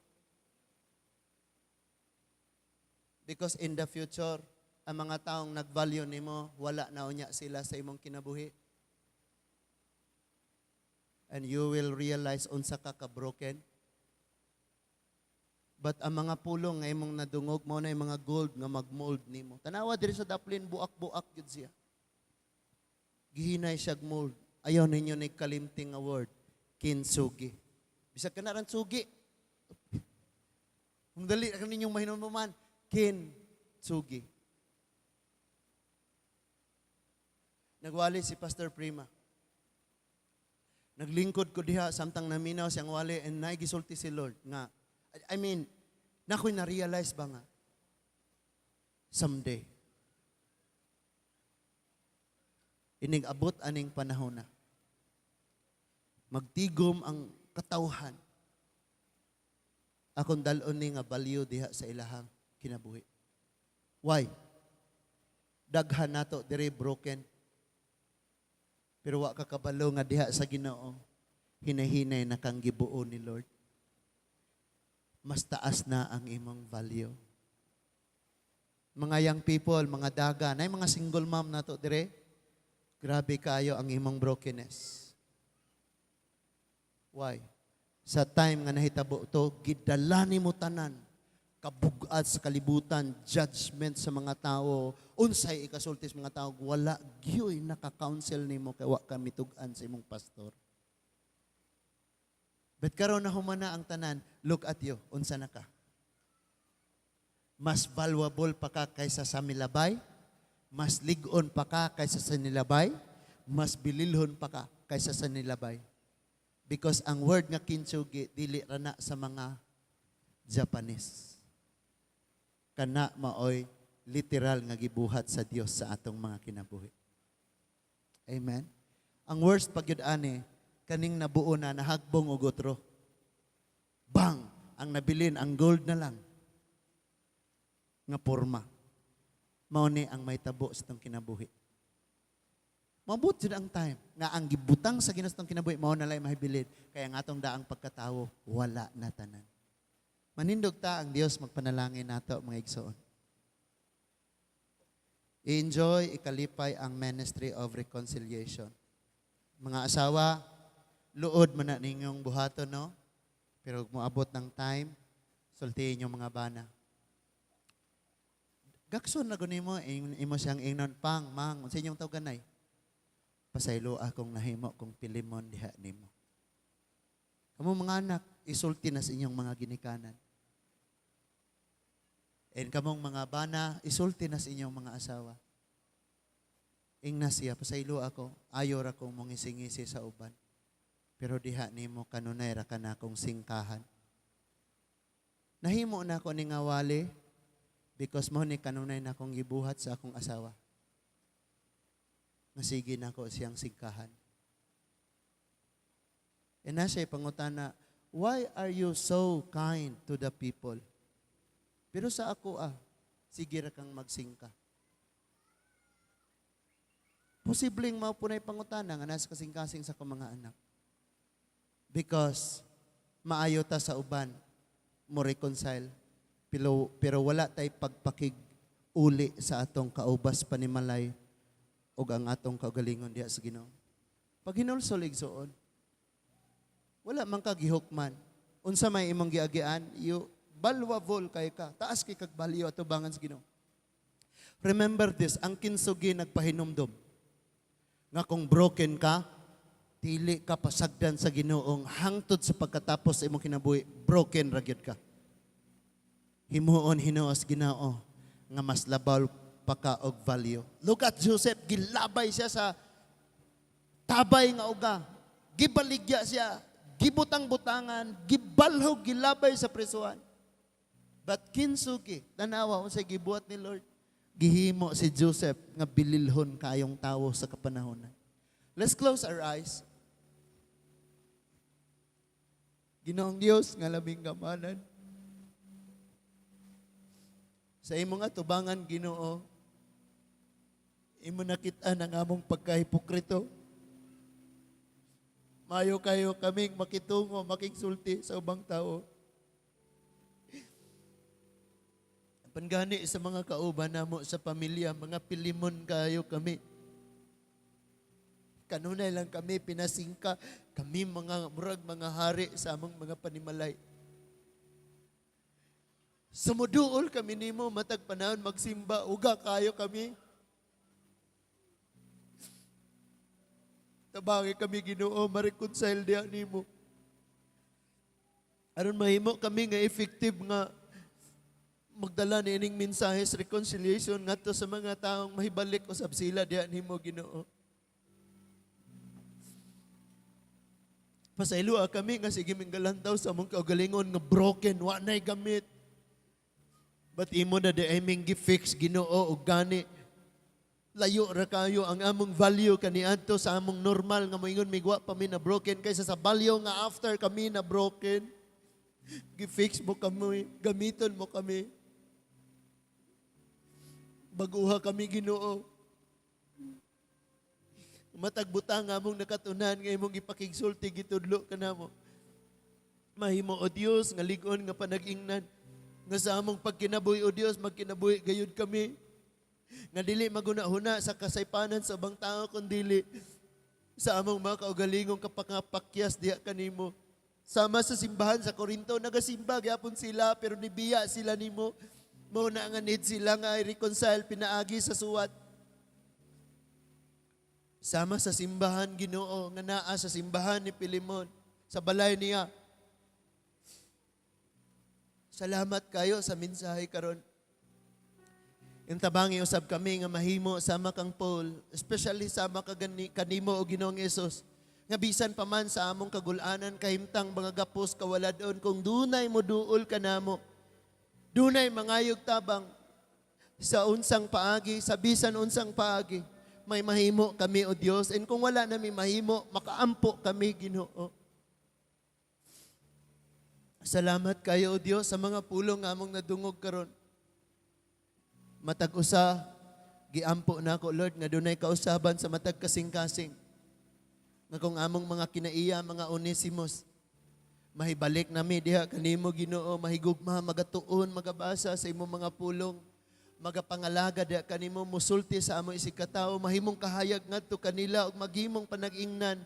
Because in the future, ang mga taong nag-value nimo, wala na unya sila sa imong kinabuhi. And you will realize unsa ka ka-broken. But ang mga pulong nga imong nadungog mao na mga gold nga mag-mold nimo. Tanawa diri sa daplin, buak-buak gyud siya. Gihinay siya mold. Ayaw ninyo ni kalimting nga word, kintsugi. Bisag kana ran tsugi. Kung dali ka ninyong mahinumduman, kintsugi. Nagwali si Pastor Prima. Naglingkod ko diha samtang naminaw siyang wali and naigisulti si Lord nga, I mean, nakoy na-realize ba nga someday inig abot aning panahon na magtigom ang katawhan, akong dal-on ni nga value diha sa ilahang kinabuhi. Why? Daghan nato dire broken. Pero wa ka kabalo nga diha sa Ginoo, hinahinay na kang gibuo ni Lord. Mas taas na ang imong value. Mga young people, mga daga, na mga single mom nato dire, grabe kayo ang imong brokenness. Why? Sa time nga nahitabo to, gidala nimo tanan kabug-at sa kalibutan, judgment sa mga tao, unsay ikasulti sa mga tao, wala gyoy naka-counsel nimo kay wa ka mitug-an sa imong pastor. But karon na humana ang tanan, look at you, unsa na ka? Mas valuable pa ka kaysa sa milabay, mas lig-on pa ka kaysa sa nilabay, mas bililhon pa ka kaysa sa nilabay. Because ang word nga kintsugi dili ra na sa mga Japanese. Kana maoy literal nga gibuhat sa Dios sa atong mga kinabuhi. Amen. Ang worst pag yun ani, kaning nabuo na nahagbong og otro. Bang! Ang nabilin, ang gold na lang nga porma. Mao ni ang may tabo sa itong kinabuhi. Mabot jud ang time nga ang gibutang sa Ginoo sa itong kinabuhi mao na lang mahibilin. Kaya ang atong daang pagkatawo wala na tanan. Manindog ta, ang Dios magpanalangin nato, mga igsoon. I-enjoy, ikalipay ang ministry of reconciliation. Mga asawa, luod man na ninyong buhaton, no? Pero moabot ng time, sultihin yung mga bana. Gakson na guni mo, imo siyang ingnon, "Pang, mang, unsa inyong tawganay? Pasaylo akong nahimo kong pilimon diha nimo." Kamo mga anak, isulti na sa inyong mga ginikanan. And kamong mga bana, isulti na sa inyong mga asawa. Ingna siya, "Pasaylo ako, ayo ra kong mongisingisi sa uban. Pero diha nimo kanunay ra ka na akong singkahan." Nahimo na ako ni nga wali because mo ni kanunay na akong gibuhat sa akong asawa. Nga sige na ako siyang singkahan. And na siya pangutana, "Why are you so kind to the people? Pero sa ako sige ra kang magsingka." Posibleng mao po na pangutana nga nasa kasing-kasing sa akong mga anak. Because maayo ta sa uban, mo reconcile, pero wala tay pagpakig uli sa atong kaubas panimalay ug ang atong kaugalingon diha sa Ginoo. Pag hinulsol, igsoon, wala man ka gihukman. Unsa may imong giagian, you valuable kay ka. Taas kay kag value atubangan sa Ginoo. Remember this, ang kintsugi nagpahinumdom nga kung broken ka, dili ka pasagdan sa Ginoong hangtod sa pagkatapos sa imong kinabuhi, broken ra gyud ka. Himuon hinuos Ginoo nga mas labaw pa ka og value. Look at Joseph, gilabay siya sa tabay nga uga. Gibaligya siya, gibutang-butangan, gibalhog, gilabay sa presuhan. But kintsugi, tanawa unsay gibuhat ni Lord. Gihimo si Joseph nga bililhon kayong tawo sa kapanahonan. Let's close our eyes. Ginoong Dios nga labing gamanan, sa imong atubangan, Ginoo, imo nakita ang among pagkahipokrito. Mayo kayo kaming makitungo, makigsulti sa ubang tao. Pangani sa mga kauban namo sa pamilya, mga pilimon kayo kami. Kanunay lang kami pinasingka, kami mga murag mga hari sa among mga panimalay. Sumuduol kami nimo matag panahon magsimba, uga kayo kami. Tabangi kami, Ginoo, ma-reconcile diha nimo. Aron mahimo kami nga effective nga magdala ni ining mensahe sa reconciliation ngadto sa mga taong mahibalik usab sila diha nimo, Ginoo. Pasayloa kami nga sige minggalantaw sa among kaugalingon nga broken, wa nay gamit. But imo na di ay ming gi-fix, Ginoo, og gani layo ra kayo ang among value kaniadto sa among normal nga moingon migwa pa mi na broken kaysa sa value nga after kami na broken. Gi-fix mo kami, gamiton mo kami. Baguha kami, Ginoo. Matag butang nga among nakatunan nga imong gipakigsulti, gitudlo kanamo. Mahimo, O Dios, nga lig-on nga panag-ingnan nga sa among pagkinabuhi, O Dios, magkinabuhi gayud kami nga dili maguna-huna sa kasaypanan sa ubang tao kundili sa among mga kaugalingong kapakapakyas diha kanimo. Sama sa simbahan sa Corinto, nagasimba gyapon sila pero nibiya sila nimo. Mao na nga need sila nga i-reconcile pinaagi sa suwat. Sama sa simbahan, Ginoo, nga naa sa simbahan ni Pilimon, sa balay niya. Salamat kayo sa mensahe karon. Yung tabangi usab kami nga mahimo sama kang Paul, especially sama ka gani, kanimo o Ginoong Hesus. Nga bisan pa man sa among kagulanan, kahimtang mga gapos kawaladon, kung dunay mo duol kanamo, dunay mangayog tabang sa unsang paagi, sa bisan unsang paagi, may mahimo kami, O Dios. And kung wala nami mahimo, makaampo kami, Ginoo. Salamat kayo, O Dios, sa mga pulong nga among nadungog karon. Matag usa, giampo na ako, Lord, nga dunay kausaban sa matag kasing-kasing. Nga kung among mga kinaiya, mga Onesimos, mahibalik nami diha kanimo, Ginoo, mahigugma, magatuon, magabasa sa imong mga pulong, magapangalaga diha kanimo, musulti sa among isig katao, mahimong kahayag ngadto kanila ug maghimong panag-ingnan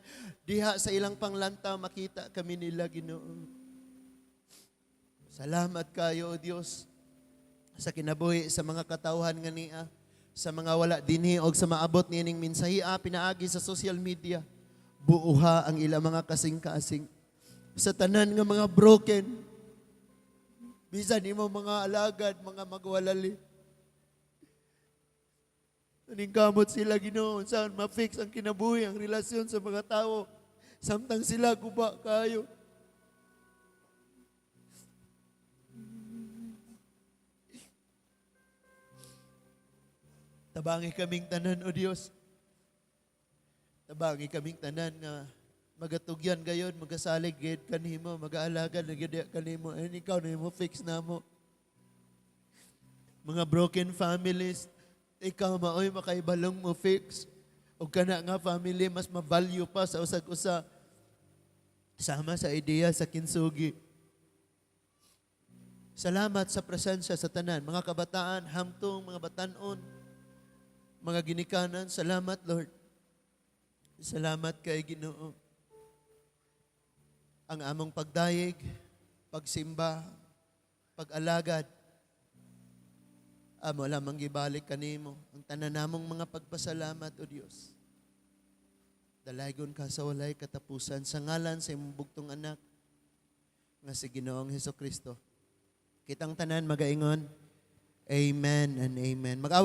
diha sa ilang panglantaw, makita kami nila, Ginoo. Salamat kayo, O Dios, sa kinabuhi sa mga katawhan nga niya, sa mga wala dinhi og sa maabot niining mensahe pinaagi sa social media. Buuha ang ilang mga kasing-kasing. Sa tanan nga mga broken, bisan imo mga alagad, mga magwalali. Naningkamot sila, Ginoo, saan ma-fix ang kinabuhi, ang relasyon sa mga tao. Samtang sila guba kayo. Tabangi kaming tanan, O Dios. Tabangi kaming tanan nga magatugyan gayon, magasalig gayud kanimo, magaalaga na gyud kanimo. And ikaw na mo fix na mo. Mga broken families, ikaw maoy makaibalong mo fix. O kana nga family mas ma-value pa sa usag-usa. Sama sa ideya sa kintsugi. Salamat sa presensya sa tanan, mga kabataan, hamtong, mga batanon, mga ginikanan, salamat, Lord. Salamat kay Ginoo. Ang among pagdayeg, pagsimba, pag-alagad, amo lamang gibalik kanimo ang tanan namong mga pagpasalamat, O Dios. Dalaygon ka sa walay katapusan sa ngalan sa imong bugtong anak nga si Ginoong Hesukristo. Kitang tanan magaingon, Amen and Amen. Mag-awit.